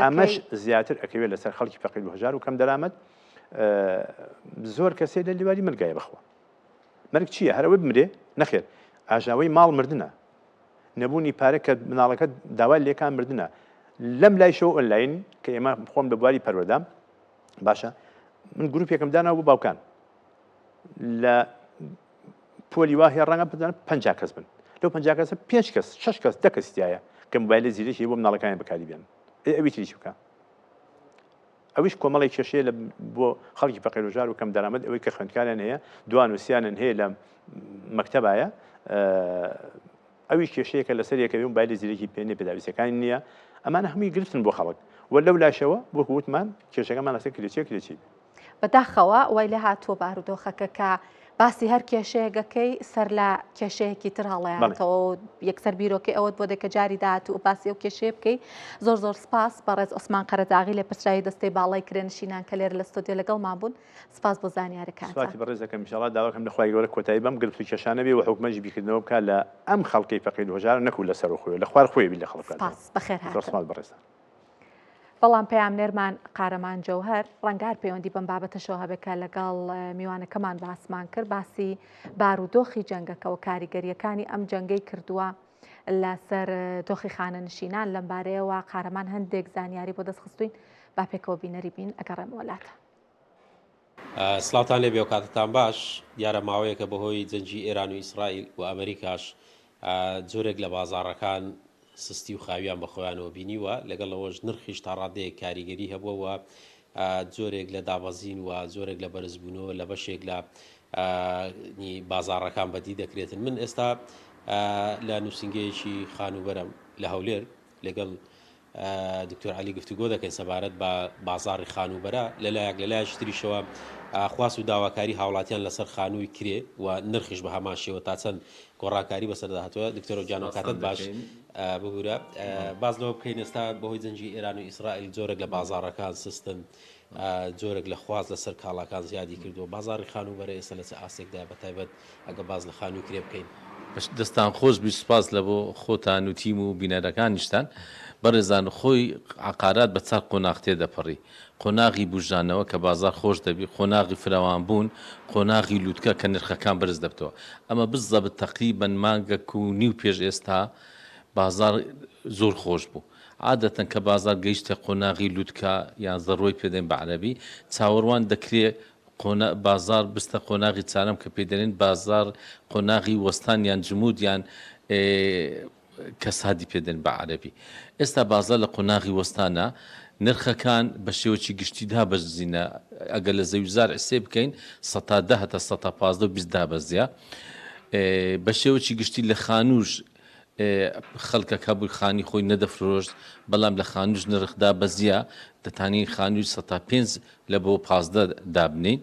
ئەمەش زیاتر ئەکەوێت لەسەر خەڵکی فەقیر و هەژار و کەم دەرامەت زۆر کەسێ لە لیواری مرگایە بخوا مەرگ چییە هەرەوەی بمرێ نەخێر ئاژاوەی ماڵ مردنە نەبوونی پارە کە مناڵەکە داوای لێکان مردنە لەم لایشەوە ئۆنلاین کە ئێمە خۆم لە بواری پەروەردام باشە من گروپێکم داناوە بۆ باوکان لە پۆلی وا هەیە ڕەنگە بدەن 50 کەس بن لەو 50 کەسە پێنج کەس شش کەس دە کەس تایە کە موبایلی زیرەکی بۆ مناڵەکانی بەکاری بێن ئێ ئەوی تریش بکە ئەویش کۆمەڵی کێشەیە لە بۆ خەڵکی فەقیر و کەم دەرامەت ئەوەی کە خوێندکاریان هەیە دوان و سیانن هەیە لە مەکتەبایە ئەویش کێشەیەکە لەسەر یەکەوی موبایلی زیرەکی پێ نیە پێداویستیەکانی نیە ئەمانە هەمووی گرفتن بۆ خەڵک و لەو لاشەوە وەکو وتمان کێشەکەمان لەسەر کرێچیە کرێچی بێ. بەداخەوە وای لێ هاتووە بارودۆخەکە کە باسی هەر کێشەیەگەکەی سەر لە کێشەیەکی تر هەڵەیانتەوە و یەکسەر بیرۆکەی ئەوەت بۆ دێ کە جاری داهاتوو باسی ئەو کێشەیە بکەی زۆر زۆر سپاس بەڕێز عوسمان قەرەداغی لێپرسراوی دەستەی باڵای کرێنشینان کە لێرە لە ستۆدیۆ لەگەڵمان بوون سپاس بۆ زانیارەکانتان. سپاسی بەڕێز دەکەم ئینشاڵا داواکەم لە خوای گەورە کۆتایی بەم گرفت و کێشانە بێ و حکومەتیش بیرکردنەوە بکات لە ئەم خەڵکەی فەقیر و هەژارە نەکو لە سەرو خۆی لە خوار خۆی بیر لە خەڵک بکاتەوە. سپاس بەخێر زۆر هاتن. سپاس بەڕێزتان. بەڵام پەیامنێرمان قارەمان جەوهەر ڕەنگە هەر پەیوەندی بەم بابەتەشەوە هەبێت کە لەگەڵ میوانەکەمان باسمان کرد باسی بارودۆخی جەنگەکە و کاریگەرییەکانی ئەم جەنگەی کردووە لەسەر دۆخی خانەنشینان لەمبارەیەوە قارەمان هەندێک زانیاری بۆ دەست خستوین با پێکەوە بینەری بین ئەگەڕێمەوە لاتان. سڵاوتان لێبێ و کاتتان باش. دیارە ماوەیەکە بەهۆی جەنگی ئێران و ئیسرائیل و ئەمریکاش جۆرێک لە بازاڕەکان سستی و خاویان بە خۆیانەوە بینیوە، لەگەڵ ئەوەش نرخیش تا ڕادەیەک کاریگەری هەبووە و جۆرێک لە دابەزین و جۆرێک لە بەرزبوونەوە لە بەشێک لە بازاڕەکان بەدی دەکرێتن. من ئێستا لە نووسینگەیەکی خانووبەرەم لە هەولێر لەگەڵ دکتۆر عەلی گفتوگۆ دەکەین سەبارەت بە بازاڕی خانووبەرە لەلایەک، لەلایەکی تریشەوە خواست و داواکاری هاوڵاتیان لەسەر خانووی کرێ و نرخیش بە هەمان شێوە تا چەند گۆڕانکاری بەسەردا هاتووە. دکتۆر گیان کاتت باش ببورە باس لەوە بکەین ئێستا بەهۆی جەنگی ئێران و ئیسرائیل جۆرێک لە بازاڕەکان سستن جۆرێک لە خواست لەسەر کاڵاکان زیادی کردووە بازاڕی خانووبەرە ئێستا لە چ ئاستێکدایە بە تایبەت ئەگە باس لە خانووی کرێ بکەین. دەستان خۆش بی سوپاس لە بۆ خۆتان و تیم و بینەرەکانیشتان بەڕێزان خۆی عەقارات بە چار قۆناغ تێدەپەڕی قۆناغی بوژانەوە کە بازاڕ خۆش دەبی قۆناغی فرەوان بوون قۆناغی لوتکە کە نرخەکان بەرز دەبتەوە ئەمە بزەبت تەقریبەن مانگەک و نیو پێش ئێستا بازاڕ زۆر خۆش بوو عادەتەن کە بازاڕ گەیشتە قۆناغی لوتکە یان زەڕوەی پێ دەین بە عەرەبی چاوەڕوان دەکرێ قۆنا بازاڕ بستە قۆناغی چارەم کە پێی دەلێن بازاڕ قۆناغی وەستان یان جمود یان کەسادی پێ دەن بە عەرەبی ئێستا بازاڕ لە قۆناغی وەستانە نرخەکان بە شێوەکی گشتی دابەزینە ئەگەر لە زەویزار حسێب بکەین سەتا دە هەتا سەتا 15 و 20 دابەزیە بە شێوەکی گشتی لە خانووش خەڵکەک هەبوو خانی خۆی نەدەفرۆشت بەڵام لە خانووش نرخ دابەزیە دەتانین خانووی سەتا پێنج لە بۆ 15 دابنین.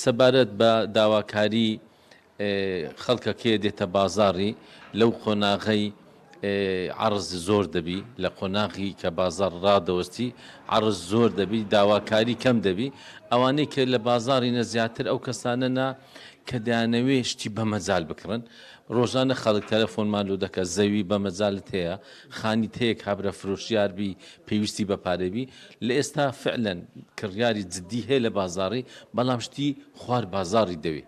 سەبارەت بە داواکاری خەڵکە کێ دێتە بازاڕی لەو قۆناغەی عەڕز زۆر دەبی لە قۆناغی کە بازاڕ ڕادەوەستی عەڕز زۆر دەبی داواکاری کەم دەبی ئەوانەی کە لە بازاڕینە زیاتر ئەو کەسانەنە کە دەیانەوێ شتی بە مەجال بکڕن ڕۆژانە خەڵک تەلەفۆنمان لۆ دەکا زەوی بە مەجالت هەیە خانیت هەیە کابرا فرۆشیار بی پێویستی بە پارە بی لە ئێستا فعلەن کڕیاری جدی هەیە لە بازاڕی بەڵام شتی خوار بازاڕی دەوێ.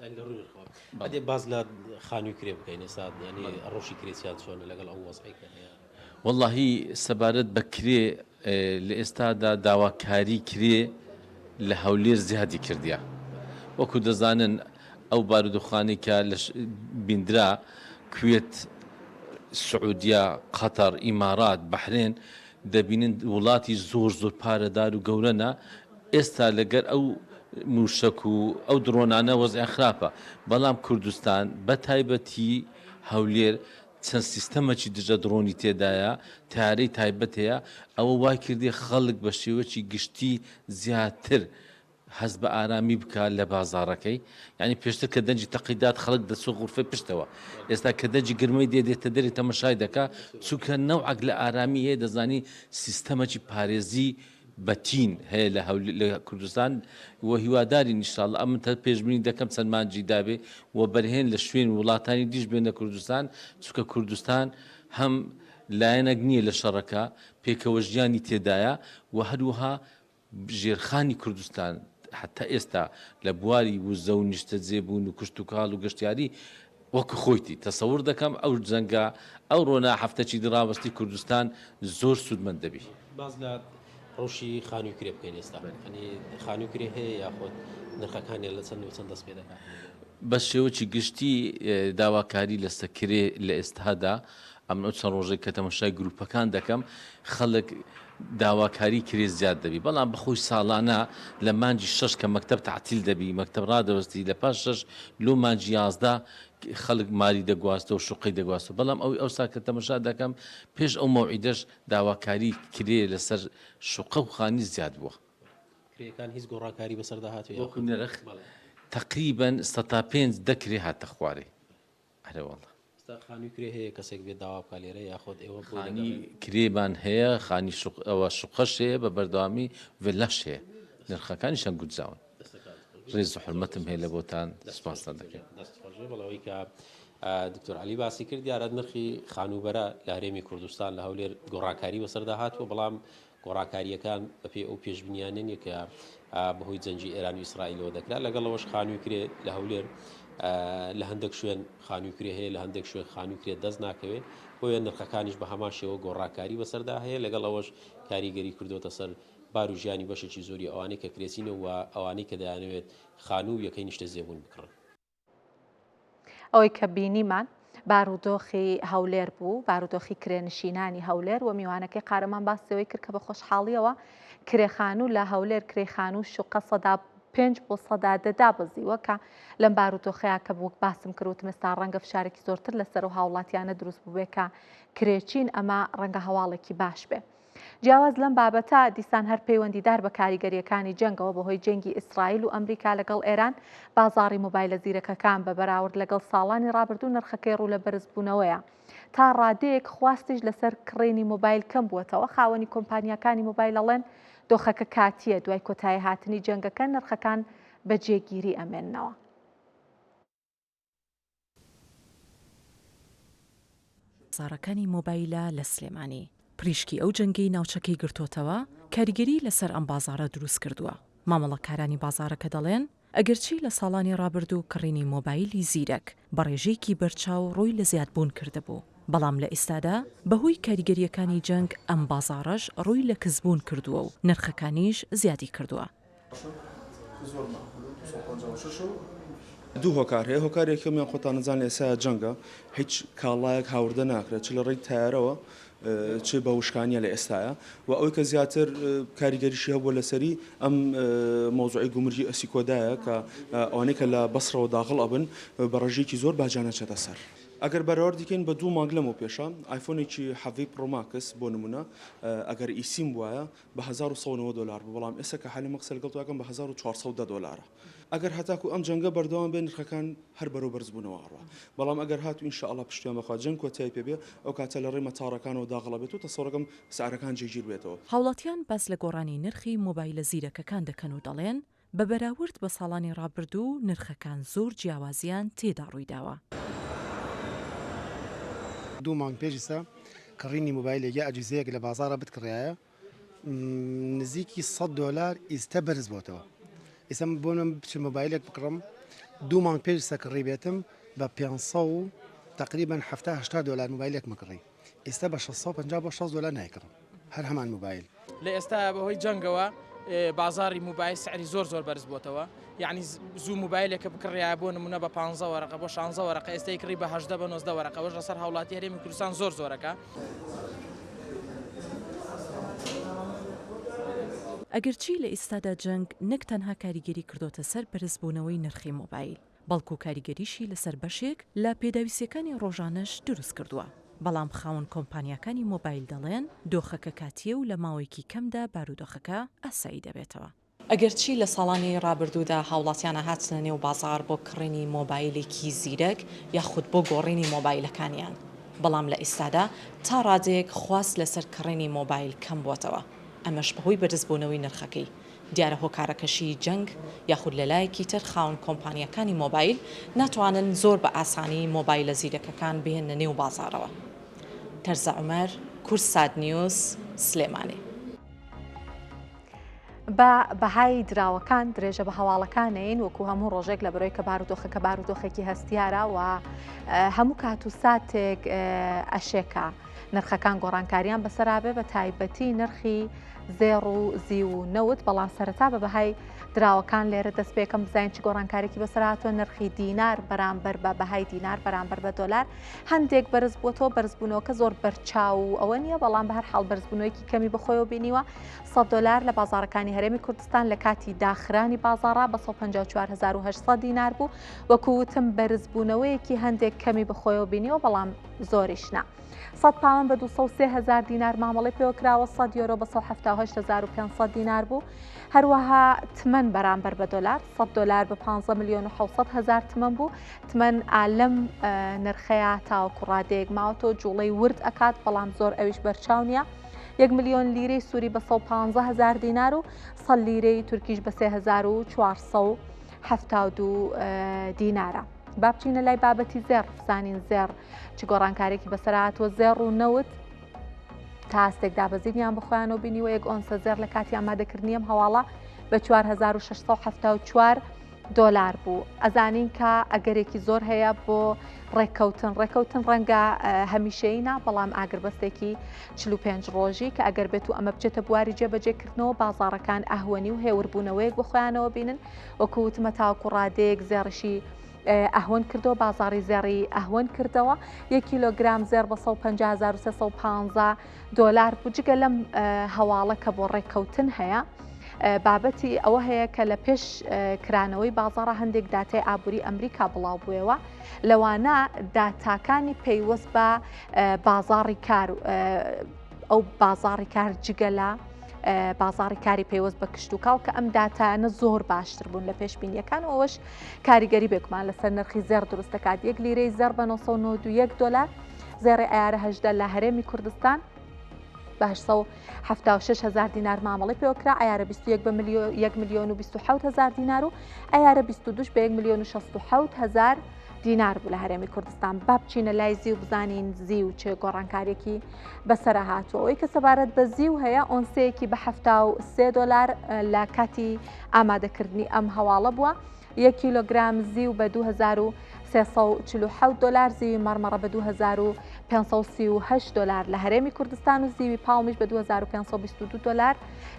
یانی لە ڕووی نرخەوە. ئەدێ باس لە خانووی کرێ بکەین ئێستا یانی ڕەوشی کرێچیان چۆنە لەگەڵ ئەو وەزعەی کە هەیە؟ وەڵاهی سەبارەت بە کرێ لە ئێستادا داواکاری کرێ لە هەولێر زیادی کردیە وەکو دەزانن ئەو بارودۆخانەی کە لە بیندرا کوێت سعودیە قەتەر ئیمارات بەحرێن دەبینن وڵاتی زۆر زۆر پارەدار و گەورەنە ئێستا لەگەر ئەو موشەک و ئەو دڕۆنانە وەزعیان خراپە بەڵام کوردستان بە تایبەتی هەولێر چەند سیستەمەکی دژە دڕۆنی تێدایە، تەیارەی تایبەت هەیە، ئەوە وای کردیە خەڵک بە شێوەکی گشتی زیاتر هەست بە ئارامی بکا لە بازاڕەکەی، یانی پێشتر کە دەنگی تەقەی دات خەڵک دەچوو غورفەی پشتەوە، ئێستا کە دەنگی گرمەی دێ دێتە دەرێ تەمەشای دەکا، چونکە نەوعەک لە ئارامی هەیە دەزانی سیستەمەکی پارێزی بەتین هەیە لە هەولێر لە کوردستان و هیوادارین ان شاء اللە ئەمن تە پێشبینی دەکەم چەند مانگی دابێ وەبەرهێن لە شوێن وڵاتانی دیش بێنە کوردستان چونکە کوردستان هەم لایەنەک نییە لە شەڕەکە پێکەوە ژیانی تێدایە و هەروەها ژێرخانی کوردستان حتا ئێستا لە بواری وزە و نیشتەجێبوون و کشتوکاڵ و گەشتیاری وەکو خۆیتی تەسەور دەکەم ئەو جەنگە ئەوڕۆ نا هەفتەکی دی ڕاوەستی کوردستان زۆر سوودمەند دەبی. باس لە ڕەوشی خانووی کرێ بکەین ئێستا یانی خانووی کرێ هەیە یاخود نرخەکانیان لە چەند و چەند دەست پێ دەکات؟ بە شێوەکی گشتی داواکاری لەسە کرێ لە ئێستادا ئەمن ئەو چەند ڕۆژەی کە تەمەشای گروپەکان دەکەم خەڵک داواکاری کرێ زیاد دەبی بەڵام بەخۆی ساڵانە لە مانگی شەش کە مەکتەب تەعتیل دەبی مەکتەب ڕادەوەستی لە پاش شەش لۆ مانگی 11 خەڵک ماری دەگواستەوە شوقەی دەگواستەوە بەڵام ئەوی ئەوسا کە تەمەشا دەکەم پێش ئەو مەوعیدەش داواکاری کرێ لەسەر شوقە و خانی زیاد بووە. کرێیەکان هیچ گۆڕانکاری بەسەردا هاتووە وەکو نرخ تەقریبەن سەتا پێنج دە کرێ هاتە خوارێ. ئەرێ وەڵا. ئێستا خانووی کرێ هەیە کەسێک بێت داوا بکات لێرە یاخۆد ئێوە بۆی خانی دەگەڕێن؟ کرێمان هەیە خانی شوق ئەوە شوقەش هەیە بە بەردەوامی ڤێلاش هەیە نرخەکانیشیان گونجاون دەستەکانت خۆش بێت. ڕێز و حورمەتم هەیە لە بۆتان دەست خۆش سوپاستان دکتۆر دەکەین. گیان دەست خۆش بێ بەڵێ ئەوەی کە دکتۆر عەلی باسی کرد دیارە نرخی خانووبەرە لە هەرێمی کوردستان لە هەولێر گۆڕانکاری بەسەردا هاتووە بەڵام گۆڕانکارییەکان بەپێی ئەو پێشبینیانە نیە کە بەهۆی جەنگی ئێران و ئیسرائیلەوە دەکرا، لەگەڵ ئەوەش خانووی کرێ لە هەولێر لە هەندێک شوێن خانووی کرێ هەیە، لە هەندێک شوێن خانووی کرێ دەست ناکەوێت، بۆیە نرخەکانیش بە هەمان شێوە گۆڕانکاری بەسەردا هەیە، لەگەڵ ئەوەش کاریگەری کردۆتە سەر بار و ژیانی بەشێکی زۆری ئەوانەی کە کرێچینە و ئەوانەی کە دەیانەوێت خانوو و یەکەی نیشتەجێبوون بکڕن. ئەوەی کە بینیمان بارودۆخی هەولێر بوو، بارودۆخی کرێنشینانی هەولێر و میوانەکەی قارەمان باسی ئەوەی کرد کە بە خۆشحاڵیەوە کرێخانوو لە هەولێر کرێی خانوو شوقە 5% بۆ 10% دابەزیوە کە لەم بارودۆخەیە کە وەک باسم کرد وتم ئێستا ڕەنگە فشارێکی زۆرتر لەسەر و هاوڵاتیانە دروست بووبێ کە کرێچین ئەمە ڕەنگە هەواڵێکی باش بێ. جیاواز لەم بابەتە، دیسان هەر پەیوەندیدار بە کاریگەرییەکانی جەنگەوە بەهۆی جەنگی ئیسرائیل و ئەمریکا لەگەڵ ئێران، بازاڕی مۆبایلە زیرەکەکان بە بەراورد لەگەڵ ساڵانی ڕابردوو نرخەکەی ڕوو لە بەرزبوونەوەیە. تا ڕادەیەک خواستیش لەسەر کڕینی مۆبایل کەم بووەتەوە، خاوەنی کۆمپانیاکانی مۆبایل ئەڵێن دۆخەکە کاتییە، دوای کۆتاییهاتنی جەنگەکە نرخەکان بە جێگیری ئەمێننەوە. بازاڕەکانی مۆبایلە لە سلێمانی. پریشکی ئەو جەنگەی ناوچەکەی گرتۆتەوە، کاریگەریی لەسەر ئەم بازاڕە دروستکردووە. مامەڵەکارانی بازاڕەکە دەڵێن، ئەگەرچی لە ساڵانی ڕابردوو کڕینی مۆبایلی زیرەک بە ڕێژەیەکی بەرچاو ڕووی لە زیادبوون کردبوو، بەڵام لە ئیستادا بەهۆی کاریگەرییەکانی جەنگ ئەم بازاڕەش ڕووی لە کزبوون کردووە و نرخەکانیش زیادی کردووە. دوو هۆکار هەیە هۆکار یەکەمیان خۆتان نەزان لە ئێستا جەنگە هیچ کاڵایەک هاوردە ناکرێت چ لە ڕێی تایرەوە چ بە وشکانیە لە ئێستاە و ئەوەی کە زیاتر کاریگەریشی هەبووە لەسەری ئەم مۆزوعی گومرگی ئەسیکۆدایە کە ئەوانەی کە لە بەسرەوە داغڵ ئەبن بە ڕێژەیەکی زۆر باجیان ئەچێتە سەر. ئەگەر بەراوردی کەین بە دوو مانگ لەمەو پێشە ئایفۆنێکی حەڤەی پرۆ ماکس بۆ نمونە ئەگەر eSIM بوایە بە 1190 دۆلار بوو بەڵام ئێستا کە حالی من قسە لەگەڵ تۆ ئەکەم بە 1410 دۆلارە ئەگەر هەتاکو ئەم جەنگە بەردەوام بێ نرخەکان هەر بەرەو بەرزبوونەوە ئەڕوا بەڵام ئەگەر هاتوو ان شاء اللە پشتیان بەخوا جەنگ کۆتای پێ بێ ئەو کاتە لە ڕێی مەتاڕەکانەوە داغڵ ئەبێت و تەسەوڕەکەم سعرەکان جێگیر بێتەوە. هاوڵاتیان باس لە گۆڕانی نرخی مۆبایلە زیرەکەکان دەکەن و دەڵێن، بە بەراورد بە ساڵانی ڕابردوو نرخەکان زۆر جیاوازیان تێدا ڕوویداوە. دوو مانگ پێش ئیستا کڕینی مۆبایلێک یا ئەجیزەیەک لە بازاڕا بتکڕیایە نزیکی سەد دۆلار ئیستە بەرز بۆتەوە ئیستا من بۆ من بچم مۆبایلێک بکڕم دوو مانگ پێش ئیستا کڕی بێتم بە 500 و تقریبا 70 80 دۆلار مۆبایلێکم کڕی ئیستا بە 650 بۆ 6 دۆلار نایکڕم هەر هەمان مۆبایل. لە ئێستایا بەهۆی جەنگەوە بازاڕی موبایل سعری زۆر زۆر بەرز بۆتەوە یعنی زوو موبایلێکە بکڕایە بۆ نمونە بە 15 وەرەقە بۆ 16 وەرەقە ئێستا کڕی بە 18 بە 19 وەرەقە ئەوەش لەسەر هاوڵاتی هەرێمی کوردستان زۆر زۆرەکە. ئەگەرچی لە ئیستادا جەنگ نەک تەنها کاریگەری کردۆتە سەر بەرزبوونەوەی نرخی مۆبایل، بەڵکو کاریگەریشی لەسەر بەشێک لە پێداویستیەکانی ڕۆژانەش دروست کردووە، بەڵام خاوەن کۆمپانیاکانی مۆبایل دەڵێن دۆخەکە کاتییە و لە ماوەیەکی کەمدا بارودۆخەکە ئاسایی دەبێتەوە. ئەگەرچی لە ساڵانی ڕابردوودا هاوڵاتیان ئەهاتنە نێو بازاڕ بۆ کڕینی مۆبایلێکی زیرەک یاخود بۆ گۆڕینی مۆبایلەکانیان، بەڵام لە ئیستادا تا ڕادەیەک خواست لەسەر کڕینی مۆبایل کەم بووەتەوە، ئەمەش بەهۆی بەرزبوونەوەی نرخەکەی. دیارە هۆکارەکەشی جەنگ یاخود لەلایەکی تر خاوەن کۆمپانیاکانی مۆبایل ناتوانن زۆر بە ئاسانی مۆبایلە زیرەکەکان بهێننە نێو بازاڕەوە. تەرزە عومەر، کوردسات نیوز، سلێمانی. بە بەهای دراوەکان درێژە بە هەواڵەکانین وەکو هەموو ڕۆژێک لە بەرەوەی کە بارودۆخەکە بارودۆخێکی هەستیارە و هەموو کات و ساتێک ئەشێکە نرخەکان گۆڕانکاریان بەسەرابێ بە تایبەتی نرخی زێڕ و زیو و نەوت، بەڵام سەرەتا بە بەهای دراوەکان لێرە دەست پێکەم بزانین چ گۆڕانکارێکی بەسەر هاتووە نرخی دینار بەرامبەر بە بەهای دینار بەرامبەر بە دۆلار هەندێک بەرز بووەتەوە بەرزبوونەوەکە زۆر بەرچاو و ئەوە نییە بەڵام بە هەر حاڵ بەرزبوونەوەیەکی کەمی بەخۆیەوە بینیوە 100 دۆلار لە بازاڕەکانی هەرێمی کوردستان لە کاتی داخرانی بازاڕا بە 154800 دینار بوو وەکو وتم بەرزبوونەوەیەکی هەندێک کەمی بەخۆیەوە بینیوە بەڵام زۆریش نا. 100 پاوەن بە 203 هەزار دینار مامەڵەی پێوە کراوە، 100 یۆرۆ بە 178500 دینار بوو. هەروەها تمەن بەرامبەر بە دۆلار 100 دۆلار بە 15 ملیۆن و 700 هەزار تمەن بوو. تمەن ئالەم نرخەیە تاوەکو ڕادەیەک ماوەتەوە جوڵەی ورد ئەکات بەڵام زۆر ئەویش بەرچاو نییە. یەک ملیۆن لیرەی سووری بە 115 هەزار دینار و 100 لیرەی تورکیش بە 3472 دینارە. با بچینە لای بابەتی زێڕ بزانین زێڕ چ گۆڕانکارێکی بەسەر هاتووە زێڕ و نەوت تا ئاستێک دابەزینیان بەخۆیانەوە بینیوە یەک ئۆنسە زێڕ لە کاتی ئامادەکردنی ئەم هەواڵە بە 4674 دۆلار بوو ئەزانین کە ئەگەرێکی زۆر هەیە بۆ ڕێککەوتن ڕێککەوتن ڕەنگە هەمیشەی نا بەڵام ئاگربەستێکی 45 ڕۆژی کە ئەگەر بێت و ئەمە بچێتە بواری جێبەجێکردنەوە بازاڕەکان ئەهوەنی و هێوربوونەوەیەک بە خۆیانەوە بینن وەکو وتمە تاوەکو ڕادەیەک زێڕیشی ئەهوەن کردەوە بازاڕی زێڕی ئەهوەن کردەوە یەک کیلۆگرام زێڕ بە 150315 دۆلار بوو جگە لەم هەواڵە کە بۆ ڕێککەوتن هەیە بابەتی ئەوە هەیە کە لە پێش کرانەوەی بازاڕە هەندێک داتای ئابووری ئەمریکا بڵاو بوویەوە لەوانە داتاکانی پەیوەست بە بازاڕی کار ئەو بازاڕی کار جگە لە بازاڕی کاری پەیوەست بە کشتوکاڵ کە ئەم داتایانە زۆر باشتر بوون لە پێشبینیەکان و ئەوەش کاریگەری بێگومان لەسەر نرخی زێڕ دروست دەکات یەک لیرەی زێڕ بە 991 دۆلار زێڕی عیارە هەژدە لە هەرێمی کوردستان بە 876 هزار دینار مامەڵی پێوەکرا عیارە 21 بە 1 میلیۆن و 27 هزار دینار و عیارە 22 بە 1 میلیۆن و 67 هزار دینار بوو لە هەرێمی کوردستان با بچینە لای زیو بزانین زیو چ گۆڕانکاریەکی بەسەرە هاتووە ئەوەی کە سەبارەت بە زیو هەیە ئۆنسەیەکی بە 73 دۆلار لە کاتی ئامادەکردنی ئەم هەواڵە بووە یەک کیلۆگرام زیو بە 2347 دۆلار زیوی مەڕمەڕە بە 2538 دۆلار لە هەرێمی کوردستان و زیوی پاڵمیش بە 2522 دۆلار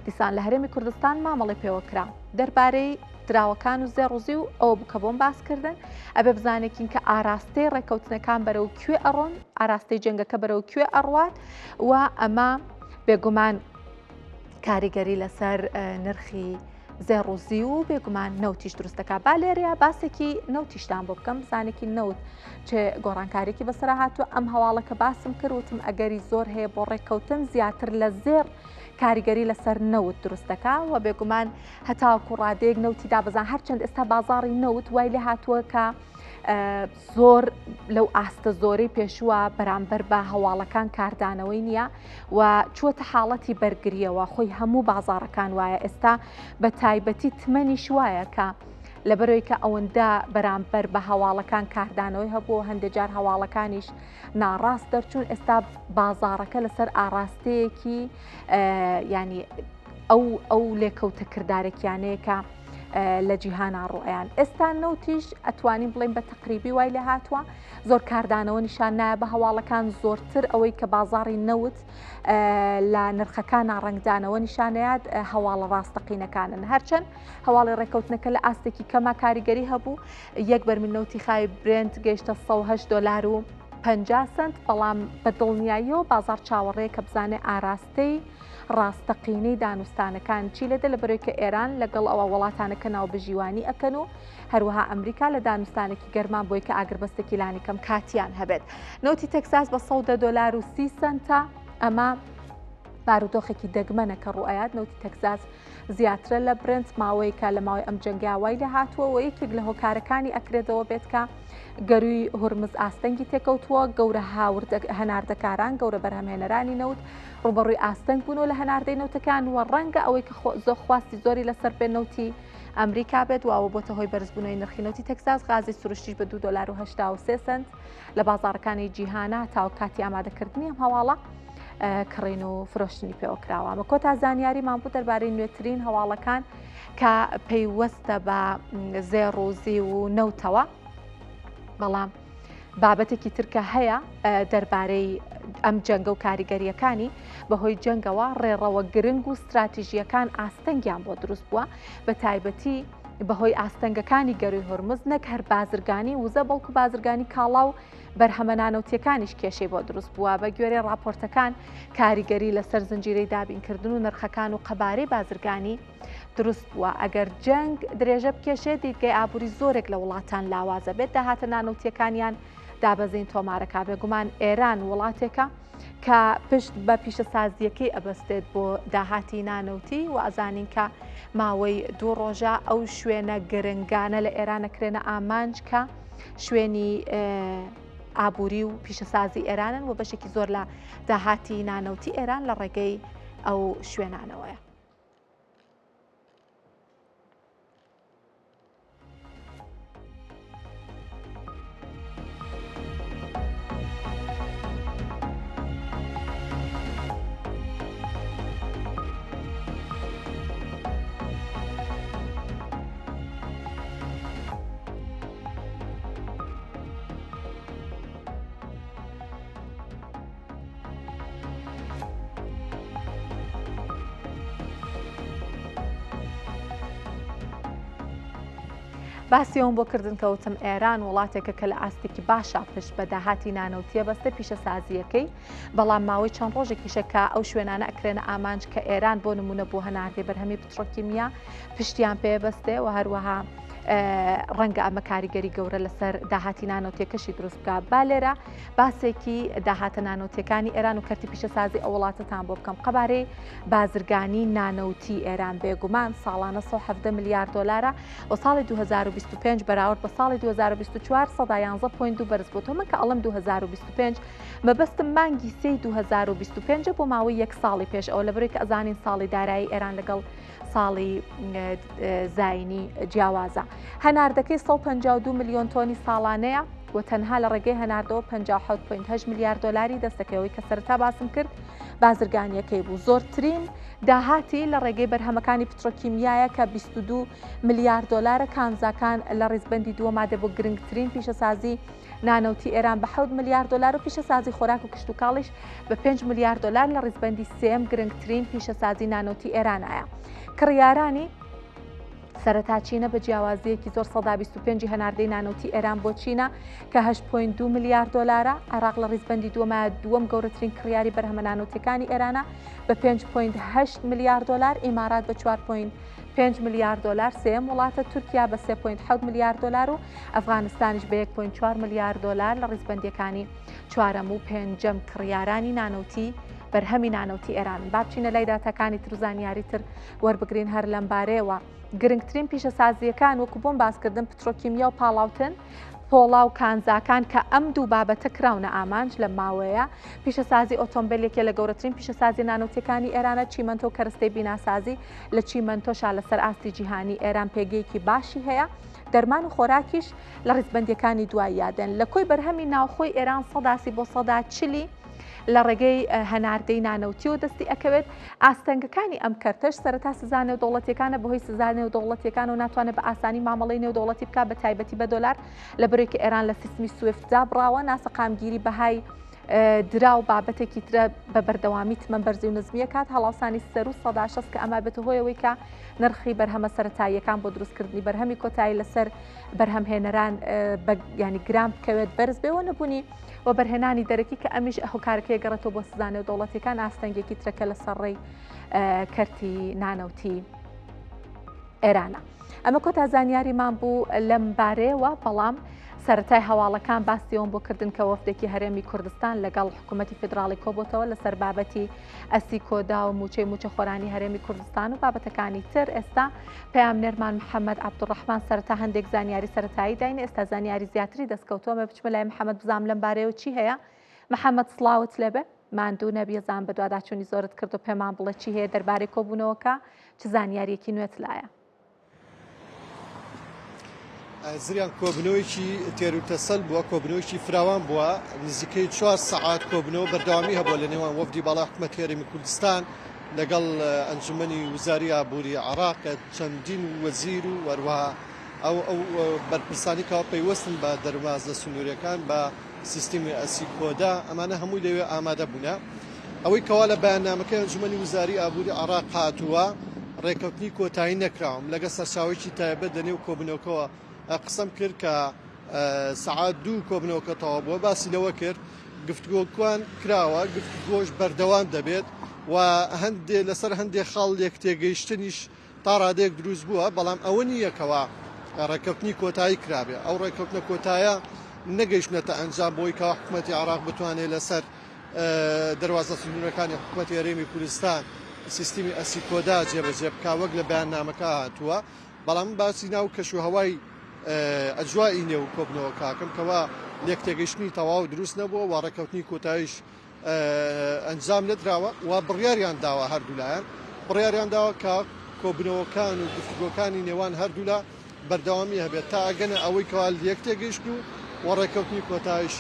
دیسان لە هەرێمی کوردستان مامەڵی پێوە کرا دەربارەی دراوەکان و زێڕ و زیو ئەوە بوو کە بۆم باس کردن ئەبێ بزانێکین کە ئاراستەی ڕێکەوتنەکان بەرەو کوێ ئەڕۆن ئاراستەی جەنگەکە بەرەو کوێ ئەڕوات و ئەمە بێگومان کاریگەری لەسەر نرخی. زێڕ و زیو و بێگومان نەوتیش دروست دەکات. با لێرەیا باسێکی نەوتیشتان بۆ بکەم بزانێکی نەوت چ گۆڕانکاریەکی بەسەرا هاتووە. ئەم هەواڵە کە باسم کرد وتم ئەگەری زۆر هەیە بۆ ڕێککەوتن زیاتر لە زێڕ کاریگەری لەسەر نەوت دروست دەکا و بێگومان هەتاوەکو ڕادەیەک نەوتی دابەزان هەرچەند ئێستا بازاڕی نەوت وای لێ هاتووە کە زۆر لەو ئاستە زۆرەی پێشووە بەرامبەر بە هەواڵەکان کاردانەوەی نییە و چووەتە حاڵەتی بەرگریەوە خۆی هەموو بازاڕەکان وایە ئێستا بە تایبەتی تمەنیش وایە کە لەبەرەوەی کە ئەوەندە بەرامبەر بە هەواڵەکان کاردانەوەی هەبوو هەندێک جار هەواڵەکانیش ناڕاست دەرچوون ئێستا بازاڕەکە لەسەر ئاراستەیەکی ینی ئەو ئەو لێکەوتە کردارەکیانەیە کە لە جیهانا ڕوئەیان ئێستا نەوتیش ئەتوانین بڵێن بە تەقریبی وای لێ هاتووە زۆر کاردانەوە نیشان نایە بە هەواڵەکان زۆرتر ئەوەی کە بازاری نەوت لە نرخەکان ناڕەنگدانەوە نیشانەیات هەواڵە ڕاستەقینەکانن هەرچەند هەواڵی ڕێککەوتنەکە لە ئاستێکی کەما کاریگەری هەبوو یەک بەرمیل نەوتی خاوی برێنت گەیشتە 108 دلار و 50 سنت بەڵام بە دڵنیاییەوە بازار چاوەڕێ کە بزانێ ئاراستەی ڕاستەقینەی دانوستانەکان چی لێدە لەبەرەوەی کە ئێران لەگەڵ ئەوە وڵاتانە کە ناوبژیوانی ئەکەن و هەروەها ئەمریکا لە دانوستانێکی گەرمان بۆی کە ئاگربەستێکی لانیکەم کاتیان هەبێت. نەوتی تەکساس بە 110 دۆلار و 30 سەنتە ئەمە بارودۆخێکی دەگمەنە کە ڕوئەیات نەوتی تەکساس زیاترە لە برنت ماوەیەکە لە ماوەی ئەم جەنگە وای لێ هاتووە و یەکێک لە هۆکارەکانی ئەکرێتەوە بێت کە گەروی هورمز ئاستەنگی تێکەوتووە گەورە هاوردە هەناردەکاران گەورە بەرهەمهێنەرانی نەوت ڕوبەڕووی ئاستەنگ بوون لە هەناردەی نەوتەکان و ڕەنگە ئەوەی کە زۆر خواستی زۆری لەسەر بێ نەوتی ئەمریکا بێت و ئەوە بۆتە هۆی بەرزبوونەوەی نرخی نەوتی تەکساس غازی سروشتیش بە 2 دلار و 83 سنت لە بازاڕەکانی جیهانە تاوە کاتی ئامادەکردنی ئەم هەواڵە کڕین و فرۆشتنی پێوە کراوە. ئەمە کۆتا زانیاریمان بوو دەربارەی نوێترین هەواڵەکان کە پەیوەستە بە زێڕ و زیو و نەوتەوە. بەڵام بابەتێکی ترکە هەیە دەربارەی ئەم جەنگە و کاریگەریەکانی بەهۆی جەنگەوە ڕێڕەوە گرنگ و ستراتیژیەکان ئاستەنگیان بۆ دروست بووە بە تایبەتی بەهۆی ئاستەنگەکانی گەروی هۆرمز نەک هەر بازرگانی وزە بەڵکو بازرگانی کاڵا و بەرهەمە نانەوتیەکانیش کێشەی بۆ دروست بووە. بە گوێرەی ڕاپۆرتەکان کاریگەری لەسەر زنجیرەی دابینکردن و نرخەکان و قەبارەی بازرگانی دروست بووە. ئەگەر جەنگ درێژە بکێشێت دیدگای ئابووری زۆرێک لە وڵاتان لاوازە بێت داهاتە نانەوتیەکانیان دابەزین تۆمارەکا. بێگومان ئێران وڵاتێکە کە پشت بە پیشەسازیەکەی ئەبەستێت بۆ داهاتی نانەوتی و ئەزانین کە ماوەی دوو ڕۆژە ئەو شوێنە گرنگانە لە ئێران ئەکرێنە ئامانج کە شوێنی ئابووری و پیشەسازی ئێرانن و بەشێکی زۆر لە داهاتی نانەوتی ئێران لە ڕێگەی ئەو شوێنانەوەیە. باسی ئەوم بۆ کردن کە وتم ئێران وڵاتێکە کە لە ئاستێکی باشا پشت بە داهاتی نانەوتیە بەستە پیشەسازیەکەی بەڵام ماوەی چەند ڕۆژێکیشە کە ئەو شوێنانە ئەکرێنە ئامانج کە ئێران بۆ نمونە بۆ هەناردەی بەرهەمی پترۆکیمیا پشتیان پێ بەستێ و هەروەها ڕەنگە ئەمە کاریگەری گەورە لەسەر داهاتی نانەوتیەکەشی دروست بکە با لێرە باسێکی داهاتە نانەوتیەکانی ئێران و کەرتی پیشەسازی ئەو وڵاتەتان بۆ بکەم قەبارەی بازرگانی نانەوتی ئێران بێگومان ساڵانە 117 ملیار دلارە و ساڵی 2025 بەراورد بە ساڵی 2024 سەدا 11.2 بەرز بۆتەوە من کە ئەڵم 2025 مەبەستم مانگی سێی 2025 بۆ ماوەی یەک ساڵی پێش ئەوە لەبەرەوەی کە ئەزانین ساڵی دارایی ئێران لەگەڵ ساڵی زایینی جیاوازە. هەناردەکەی 152 ملیۆن تۆنی ساڵانەیە و تەنها لە ڕێگەی هەناردەوە 57.8 ملیار دۆلاری دەستەکەوەی کە سەرەتا باسم کرد بازرگانیەکەی بوو. زۆرترین داهاتی لە ڕێگەی بەرهەمەکانی پترۆکیمیایە کە 22 ملیار دۆلارە کانزاکان لە ڕیزبەندی دووەما دێ بۆ گرنگترین پیشەسازی نانەوتی ئێران بە حەوت ملیار دۆلار و پیشەسازی خۆراک و کشتوکاڵیش بە پێنج ملیار دۆلار لە ڕیزبەندی سێیەم گرنگترین پیشەسازی نانەوتی ئێرانایە. کڕیارانی سەرەتا چینە بە جیاوازییەکی زۆر 25 هەناردەی نانەوتی ئێران بۆ چینە کە 8.2 ملیار دۆلارە. عێراق لە ڕیزبەندی دووەمە دووەم گەورەترین کڕیاری بەرهەمە نانەوتیەکانی ئێرانە بە 5.8 ملیار دۆلار، ئیمارات بە 4. پێنج ملیار دۆلار، سێیەم وڵاتە تورکیا بە سێ پۆینت حەوت ملیار دۆلار و ئەفغانستانیش بە یەک پۆینت چوار ملیار دۆلار لە ڕیزبەندییەکانی چوارەم و پێنجەم کڕیارانی نانەوتی بەرهەمی نانەوتی ئێرانن. با بچینە لای داتاکانی تر و زانیاری تر وەربگرین هەر لەمبارەیەوە. گرنگترین پیشەسازییەکان وەکو بۆم باسکردن پترۆکیمیا و پاڵاوتن، پۆڵا و کانزاکان کە ئەم دوو بابەتە کراونە ئامانج لەم ماوەیە. پیشەسازی ئۆتۆمبێل یەکێ لە گەورەترین پیشەسازیە نانەوتیەکانی ئێرانە، چیمەنتۆ و کەرەستەی بیناسازی لە چیمەنتۆشا لەسەر ئاستی جیهانی ئێران پێگەیەکی باشی هەیە، دەرمان و خۆراکیش لە ڕیزبەندیەکانی دواییا دێن. لە کۆی بەرهەمی ناوخۆی ئێران سەدا 30 بۆ سەدا 40ی لە ڕێگەی هەناردەی نانەوتیەوە دەستی ئەکەوێت. ئاستەنگەکانی ئەم کەرتەش سەرەتا سزا نێودەوڵەتیەکانە، بەهۆی سزا نێودەوڵەتیەکانەوە ناتوانێت بە ئاسانی مامەڵەی نێودەوڵەتی بکات بە تایبەتی بە دۆلار، لەبەرئەوەی کە ئێران لە سیستمی سویفت دابڕاوە، ناسەقامگیری بەهای دراو بابەتێکی ترە بە بەردەوامی تمەن بەرزی و نزمیە کات، هەڵاوسانی سەروو 60% کە ئەمە بێتە هۆی ئەوەی کە نرخی بەرهەمە سەرەتاییەکان بۆ دروستکردنی بەرهەمی کۆتایی لەسەر بەرهەمهێنەران ینی گران بکەوێت بەرز بێ و نەبوونی وەبەرهێنانی دەرەکی کە ئەمیش هۆکارەکەی گەڕێتەوە بۆ سزا نێودەوڵەتیەکان ئاستەنگێکی ترە کە لەسەر ڕێی کەرتی نانەوتی ئێرانە. ئەمە کۆتا زانیاریمان بوو لەم بارەیەوە، بەڵام سەرەتای هەواڵەکان باسی ئەوم بۆ کردن کە وەفدێکی هەرێمی کوردستان لەگەڵ حکوومەتی فیدراڵی کۆبۆتەوە لەسەر بابەتی ئەسیکۆدا و موچەی موچەخۆرانی هەرێمی کوردستان و بابەتەکانی تر. ئێستا پەیامنێرمان محەممەد عەبدولڕەحمان سەرەتا هەندێک زانیاری سەرەتایی داین، ئێستا زانیاری زیاتری دەستکەوتووە. مە بچمە لای محەممەد بزانم لەم بارەیەوە چی هەیە. محەممەد سڵاوت لێبێ، ماندوو نەبی، زان بەدواداچوونی زۆرت کرد و پێمان بڵێ چی هەیە دەربارەی کۆبوونەوەکە، چ زانیارییەکی نوێت لایە؟ زریان کۆبنەوەیکی تێروتەسەل بووە، کۆبنەوەیکی فراوان بووە، نزیکەی چوار سەعات کۆبنەوە بەردەوامی هەبووە لە نێوان وەفدی باڵای حکومەتی هەرێمی کوردستان لەگەڵ ئەنجومەنی وزاری ئابووری عێراق کە چەندین وەزیر و هەروەها ئەو ئەو بەرپرسانی کەوا پەیوەستن بە دەروازە سنووریەکان بە سیستمی ئەسیکۆدا ئەمانە هەمووی لەوێ ئامادە بوونە. ئەوەی کەوا لە بەیاننامەکەی ئەنجومەنی وزاری ئابووری عێراق هاتووە، ڕێککەوتنی کۆتایی نەکراوە. من لەگەڵ سەرچاوەیەکی تایبەت لە نێو کۆبوونەوەکەوە قسەم کرد کە سەعات دوو کۆبوونەوەکە تەواو بووە، باسی لەوە کرد گفتوگۆکان کراوە، گفتوگۆش بەردەوام دەبێت و هەندێ لەسەر هەندێ خاڵ لێکتێگەیشتنیش تا ڕادەیەک دروست بووە، بەڵام ئەوە نییە کەوا ڕێککەوتنی کۆتایی کرابێ. ئەو ڕێککەوتنە کۆتایە نەگەیشتنەتە ئەنجام بۆی کەوا حکومەتی عێراق بتوانێت لەسەر دەروازە سنوورەکانی حکومەتی هەرێمی کوردستان سیستمی ئەسیکۆدا جێبەجێ بکا وەک لە بەیاننامەکە هاتووە. بەڵام من باسی ناو کەشوهەوای ئەجوائی نێو کۆبنەوەکە ئەکەم کەوا لێکتێگەیشتنی تەواو دروست نەبووە و ڕێککەوتنی کۆتاییش ئەنجام نەدراوە و بڕیاریان داوە هەردوولایەن بڕیاریان داوە کە کۆبنەوەکان و گفتوگۆکانی نێوان هەردوولا بەردەوامی هەبێت تا ئەگەنە ئەوەی کەوا لەیەک تێگەیشتن و و ڕێککەوتنی کۆتایش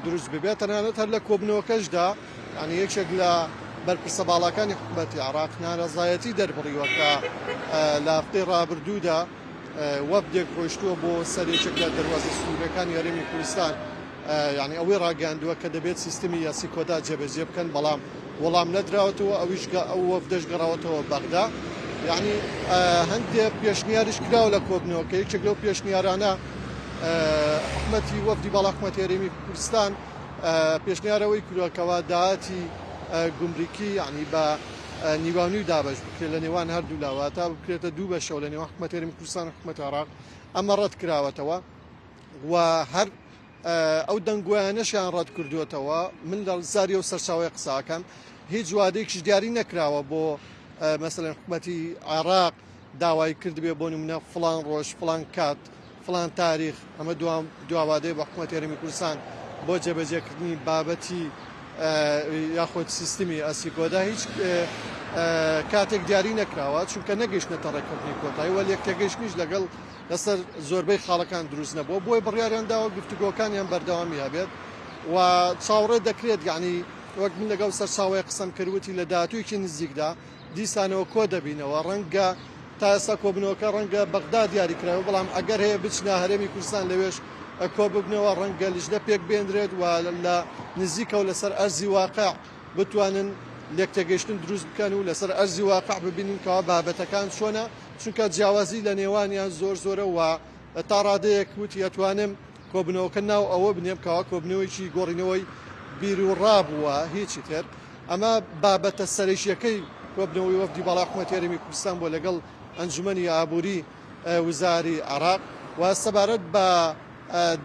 دروست ببێت تەنانەت هەر لە کۆبنەوەکەشدا یعنی یەکێک لە بەرپرسە باڵاکانی حکوومەتی عراق نارەزایەتی دەربڕیوە کە لە هەفتەی ڕابردوودا وەفدێک ڕۆیشتووە بۆ سەر یەکێک لە دەروازە سنووریەکانی هەرێمی کوردستان یانی ئەوەی ڕاگەیاندووە کە دەبێت سیستمی یاسی کۆدا جێبەجێ بکەن، بەڵام وەڵام نەدراوەتەوە، ئەویش ئەو وەفدەش گەڕاوەتەوە بەغدا. یانی هەندێ پێشنیاریش کراوە لە کۆبنەوەکە، یەکێک لەو پێشنیارانە حکومەتی وەفدی باڵا حکومەتی هەرێمی کوردستان پێشنیارەوەی کردووە کەوا داهاتی گومرکی یانی بە نیواونیو دابەش بکرێت لە نێوان هەردوولا، واتە بکرێتە دوو بەشەوە لە نێوان حکومەتی هەرێمی کوردستان و حکومەتی عێراق. ئەمە ڕەت کراوەتەوە و هەر ئەو دەنگۆیانەشیان ڕەت کردووەتەوە، من لە زاری ئەو سەرچاوەیە قسە ئەکەم، هیچ وادەیەکیش دیاری نەکراوە بۆ مەسەلەن حکومەتی عێراق داوای کردبێ بۆ نمونە فڵان ڕۆژ فڵان کات فڵان تاریخ ئەمە دواوادەیە بە حکومەتی هەرێمی کوردستان بۆ جێبەجێکردنی بابەتی یاخود سیستمی ئەسیکۆدا هیچ کاتێک دیاری نەکراوە چونکە نەگەیشتنەتە ڕێککەوتنی کۆتایی وە لێکتێگەیشتنیش لەگەڵ لەسەر زۆربەی خاڵەکان دروست نەبووە، بۆیە بڕیاریان داوە گفتوگۆکانیان بەردەوامی هەبێت و چاوەڕێ دەکرێت یانی وەک من لەگەڵ سەرچاوەیە قسەم کرد وتی لە داهاتوویەکی نزیکدا دیسانەوە کۆ دەبینەوە ڕەنگە تا ئێستا کۆبنەوەکە ڕەنگە بەغدا دیاری کراوە بەڵام ئەگەر هەیە بچنە هەرێمی کوردستان لەوێش کۆ ببنەوە ڕەنگە لیژنە پێک بێنرێت و لە نزیکەوە لەسەر ئەرزی واقع بتوانن لێکتێگەیشتن دروست بکەن و لەسەر ئەرزی واقع ببینن کەوا بابەتەکان چۆنە چونکە جیاوازی لە نێوانیان زۆر زۆرە و تا ڕادەیەک وتی ئەتوانم کۆبنەوەکە ناو ئەوە بنێم کەوا کۆبنەوەیکی گۆڕینەوەی بیروڕا بووە هیچی تر. ئەمە بابەتە سەرەکییەکەی کۆبنەوەی وەفدی باڵای حکومەتی هەرێمی کوردستان بووە لەگەڵ. ئەنجومەنی ئابووری وزاری عێراق و سەبارەت بە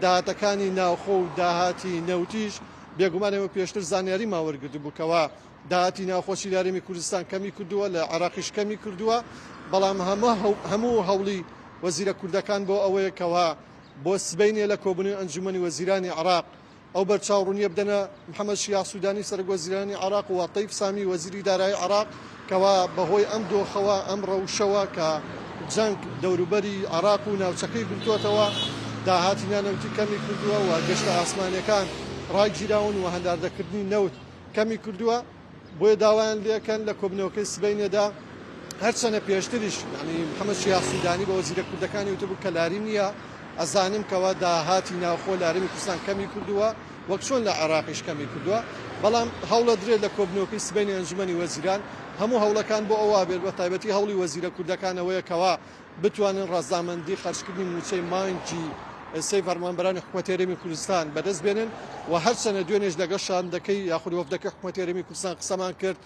داهاتەکانی ناوخۆ و داهاتی نەوتیش بێگومان ئێمە پێشتر زانیاریمان وەرگرتبوو کەوا داهاتی ناوخۆشی لە هەرێمی کوردستان کەمی کردووە لە عێراقیش کەمی کردووە بەڵام هەموو هەوڵی وەزیرە کوردەکان بۆ ئەوەیە کەوا بۆ سبەینێ لە کۆبوونەوەی ئەنجومەنی وەزیرانی عێراق ئەو بەرچاوڕوونییە بدەنە محەمەد شیاع سوودانی سەرۆکوەزیرانی عێراق و تەیف سامی وەزیری دارایی عێراق کەوا بەهۆی ئەم دۆخەوە، ئەم ڕەوشەوە کە جەنگ دەوروبەری عێراق و ناوچەکەی گرتووەتەوە، داهاتی نانەوتی کەمی کردووە و گەشتە ئاسمانییەکان ڕاگیراون و هەناردەکردنی نەوت کەمی کردووە. بۆیە داوایان لێکەن لە کۆبنەوەکەی سبەینێدا هەرچەنە پێشتریش یانی محەمەد شیاع سودانی بە وەزیرە کوردەکانی وتبوو کە لاری نییە ئەزانم کەوا داهاتی ناوخۆ لە هەرێمی کوردستان کەمی کردووە وەک چۆن لە عێراقیش کەمی کردووە بەڵام هەوڵەدرێت لە کۆبنەوەکەی سبەینێ ئەنجومەنی وەزیران هەموو هەوڵەکان بۆ ئەوە بێت بە تایبەتی هەوڵی وەزیرە کوردەکان ئەوەیە کەوا بتوانن ڕەزامەندی خەرجکردنی مووچەی مانگی سێی فەرمانبەرانی حکومەتی هەرێمی کوردستان بەدەست بێنن و هەرچەنە دوێنێش لەگەڵ شاندەکەی یاخود وەفدەکەی حکومەتی هەرێمی کوردستان قسەمان کرد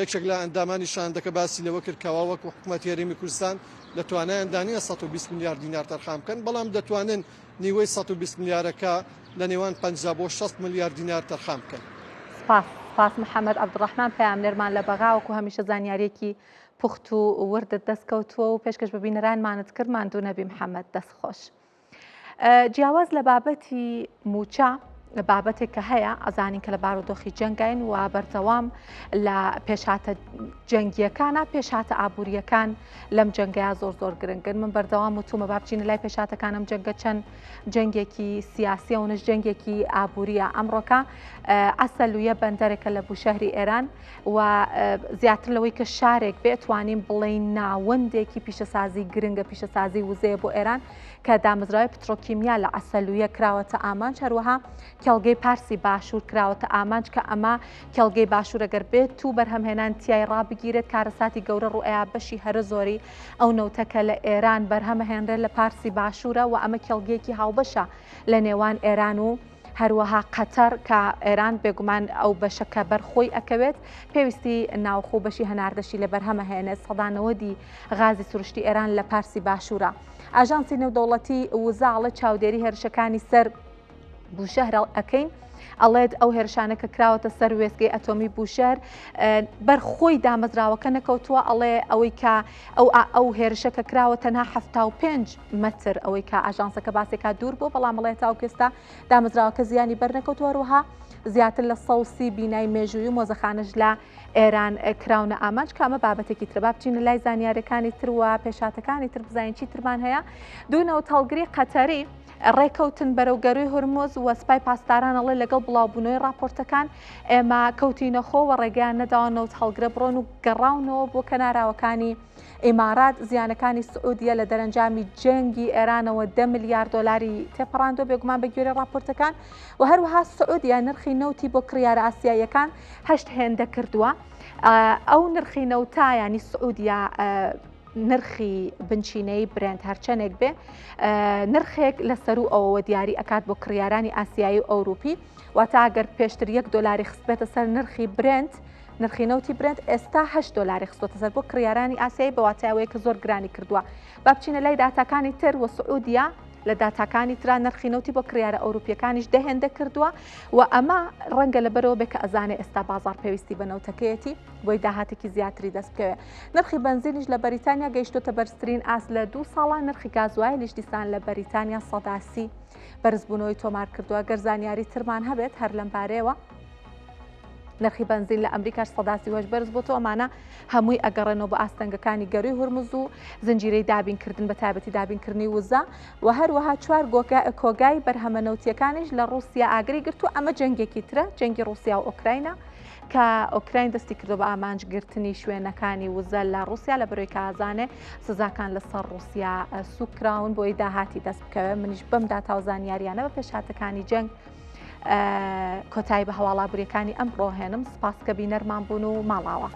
یەکێک لە ئەندامانی شاندەکە باسی لەوە کرد کەوا وەکو حکومەتی هەرێمی کوردستان لە توانایاندا نییە 120 ملیار دینار تەرخان بکەن بەڵام دەتوانن نیوەی 120 ملیارەکە لە نێوان 50 بۆ 60 ملیار دینار تەرخان بکەن. سپاس سپاس محەمەد عەبدولڕەحمان پەیامنێرمان لە بەغا وەکو هەمیشە زانیاریەکی پوخت و وردت دەست کەوتووە و پێشکەش بە بینەرانمانت کرد ماندوو نەبی محەممەد دەست خۆش. جیاواز لە بابەتی موچە بابەتێک کە هەیە ئەزانین کە لە بارودۆخی جەنگین و بەردەوام لە پێشاتە جەنگیەکانە پێشاتە ئابوووریەکان لەم جەنگەیە زۆر زۆر گرنگن من بەردەوام وتومە با بچینە لای پێشاتەکانم جەنگە چەند جەنگێکی سیاسیە و نش جەنگێکی ئابووریە ئەمڕۆکە ئەسەلویە بەندەرێکە لە بوشەهری ئێران و زیاتر لەوەی کە شارێک بێت توانین بڵێین ناوەندێکی پیشەسازی گرنگە پیشەسازی وزەیە بۆ ئێران کە دامەزراوی پترۆکیمیا لە عەسەلویە کراوەتە ئامانج هەروەها کێڵگەی پارسی باشوور کراوەتە ئامانج کە ئەمە کێڵگەی باشوورە گەر بێت و بەرهەمهێنان تیای ڕابگیرێت کارەساتی گەورە ڕوئیا بەشی هەرە زۆری ئەو نەوتە کە لە ئێران بەرهەمەهێنرێت لە پارسی باشوورە و ئەمە کێڵگەیەکی هاوبەشە لە نێوان ئێران و هەروەها قەتەر کە ئێران بێگومان ئەو بەشە کە بەر خۆی ئەکەوێت پێویستی ناوخۆ بەشی هەناردەشی لە بەرهەمەهێنێت 90% غازی سروشتی ئێران لە پارسی باشوورە. ئاژانسی نێودەوڵەتی وزە ئەڵێ چاودێری هێرشەکانی سەر بوشەهر ئەکەین ئەڵێت ئەو هێرشانە کە کراوەتە سەر وێستگەی ئەتۆمی بوشەهر بەر خۆی دامەزراوەکە نەکەوتووە ئەڵێ ئەوەی کە ئەو ئەو هێرشە کە کراوە تەنها 75 مەتر ئەوەی کە ئاژانسەکە باسێکا دوور بوو بەڵام ئەڵێ تاوەکو ئێستا دامەزراوەکە زیانی بەرنەکەوتووە هەروەها زیاتر لە 130 بینای مێژووی و مۆزەخانەش لە ئێران کراونە ئامانج کە ئەمە بابەتێکی ترە با بچینە لای زانیاریەکانی تر و پێشهاتەکانی تر بزانین چی ترمان هەیە دوو نەوتهەڵگری قەتەری ڕێکەوتن بەرەو گەروی هورمز و سپای پاسداران ئەڵێ لەگەڵ بڵاوبوونەوەی ڕاپۆرتەکان ئێمە کەوتینە خۆ و ڕێگەیان نەداوە نەوت هەڵگرە بڕۆن و گەڕاونەوە بۆ کەناراوەکانی ئیمارات زیانەکانی سعودیە لە دەرەنجامی جەنگی ئێرانەوە دە ملیار دۆلاری تێپەڕاندووە بێگومان بە گوێرەی ڕاپۆرتەکان و هەروەها سعودیە نرخی نەوتی بۆ کڕیارە ئاسیاییەکان هەشت هێندە کردووە ئەو نرخی نەوتە ینی سعودیە نرخی بنچینەی برێنت هەرچەندێک بێ نرخێک لە سەرو ئەوەوە دیاری ئەکات بۆ کڕیارانی ئاسیایی و ئەوروپی واتە ئەگەر پێشتر یەک دۆلاری خستبێتە سەر نرخی برێنت نرخی نەوتی برێنت ئێستا 8 دۆلاری خستۆتە سەر بۆ کڕیارانی ئاسیایی بە واتای ئەوەیە کە زۆر گرانی کردووە با بچینە لای داتاکانی تر و سعودیە لە داتاکانی ترا نرخی نەوتی بۆ کڕیارە ئەوروپیەکانیش دە هێندە کردووە و ئەمە ڕەنگە لەبەرەوە بێ کە ئەزانێ ئێستا بازار پێویستی بە نەوتەکەیەتی بۆی داهاتێکی زیاتری دەست بکەوێت نرخی بەنزینیش لە بەریتانیا گەیشتۆتە بەرزترین ئاست لە دوو ساڵە نرخی گازوایلیش دیسان لە بەریتانیا 30% بەرزبوونەوەی تۆمار کردووە گەر زانیاری ترمان هەبێت هەر لەم بارەیەوە نرخی بەنزین لە ئەمریکاش 38% بەرز بۆتەوە ئەمانە هەمووی ئەگەڕێنەوە بۆ ئاستەنگەکانی گەروی هورمز و زنجیرەی دابینکردن بە تایبەتی دابینکردنی وزە و هەروەها چوار کۆگای بەرهەمە نەوتیەکانیش لە ڕووسیا ئاگری گرتووە ئەمە جەنگێکی ترە جەنگی ڕووسیا و ئۆکراینا کە ئۆکراین دەستی کردو بە ئامانج گرتنی شوێنەکانی وزە لە ڕووسیا لە بەرەوەی کازانێ سزاکان لەسەر ڕووسیا سوک کراون بۆی داهاتی دەست بکەوێت منیش بەم داتا و زانیاریانە بە پێشهاتەکانی جەنگ کۆتایی بە هەواڵابووریەکانی ئەمڕۆ هێنم سپاس کە بینەرمان بوون و ماڵاوە.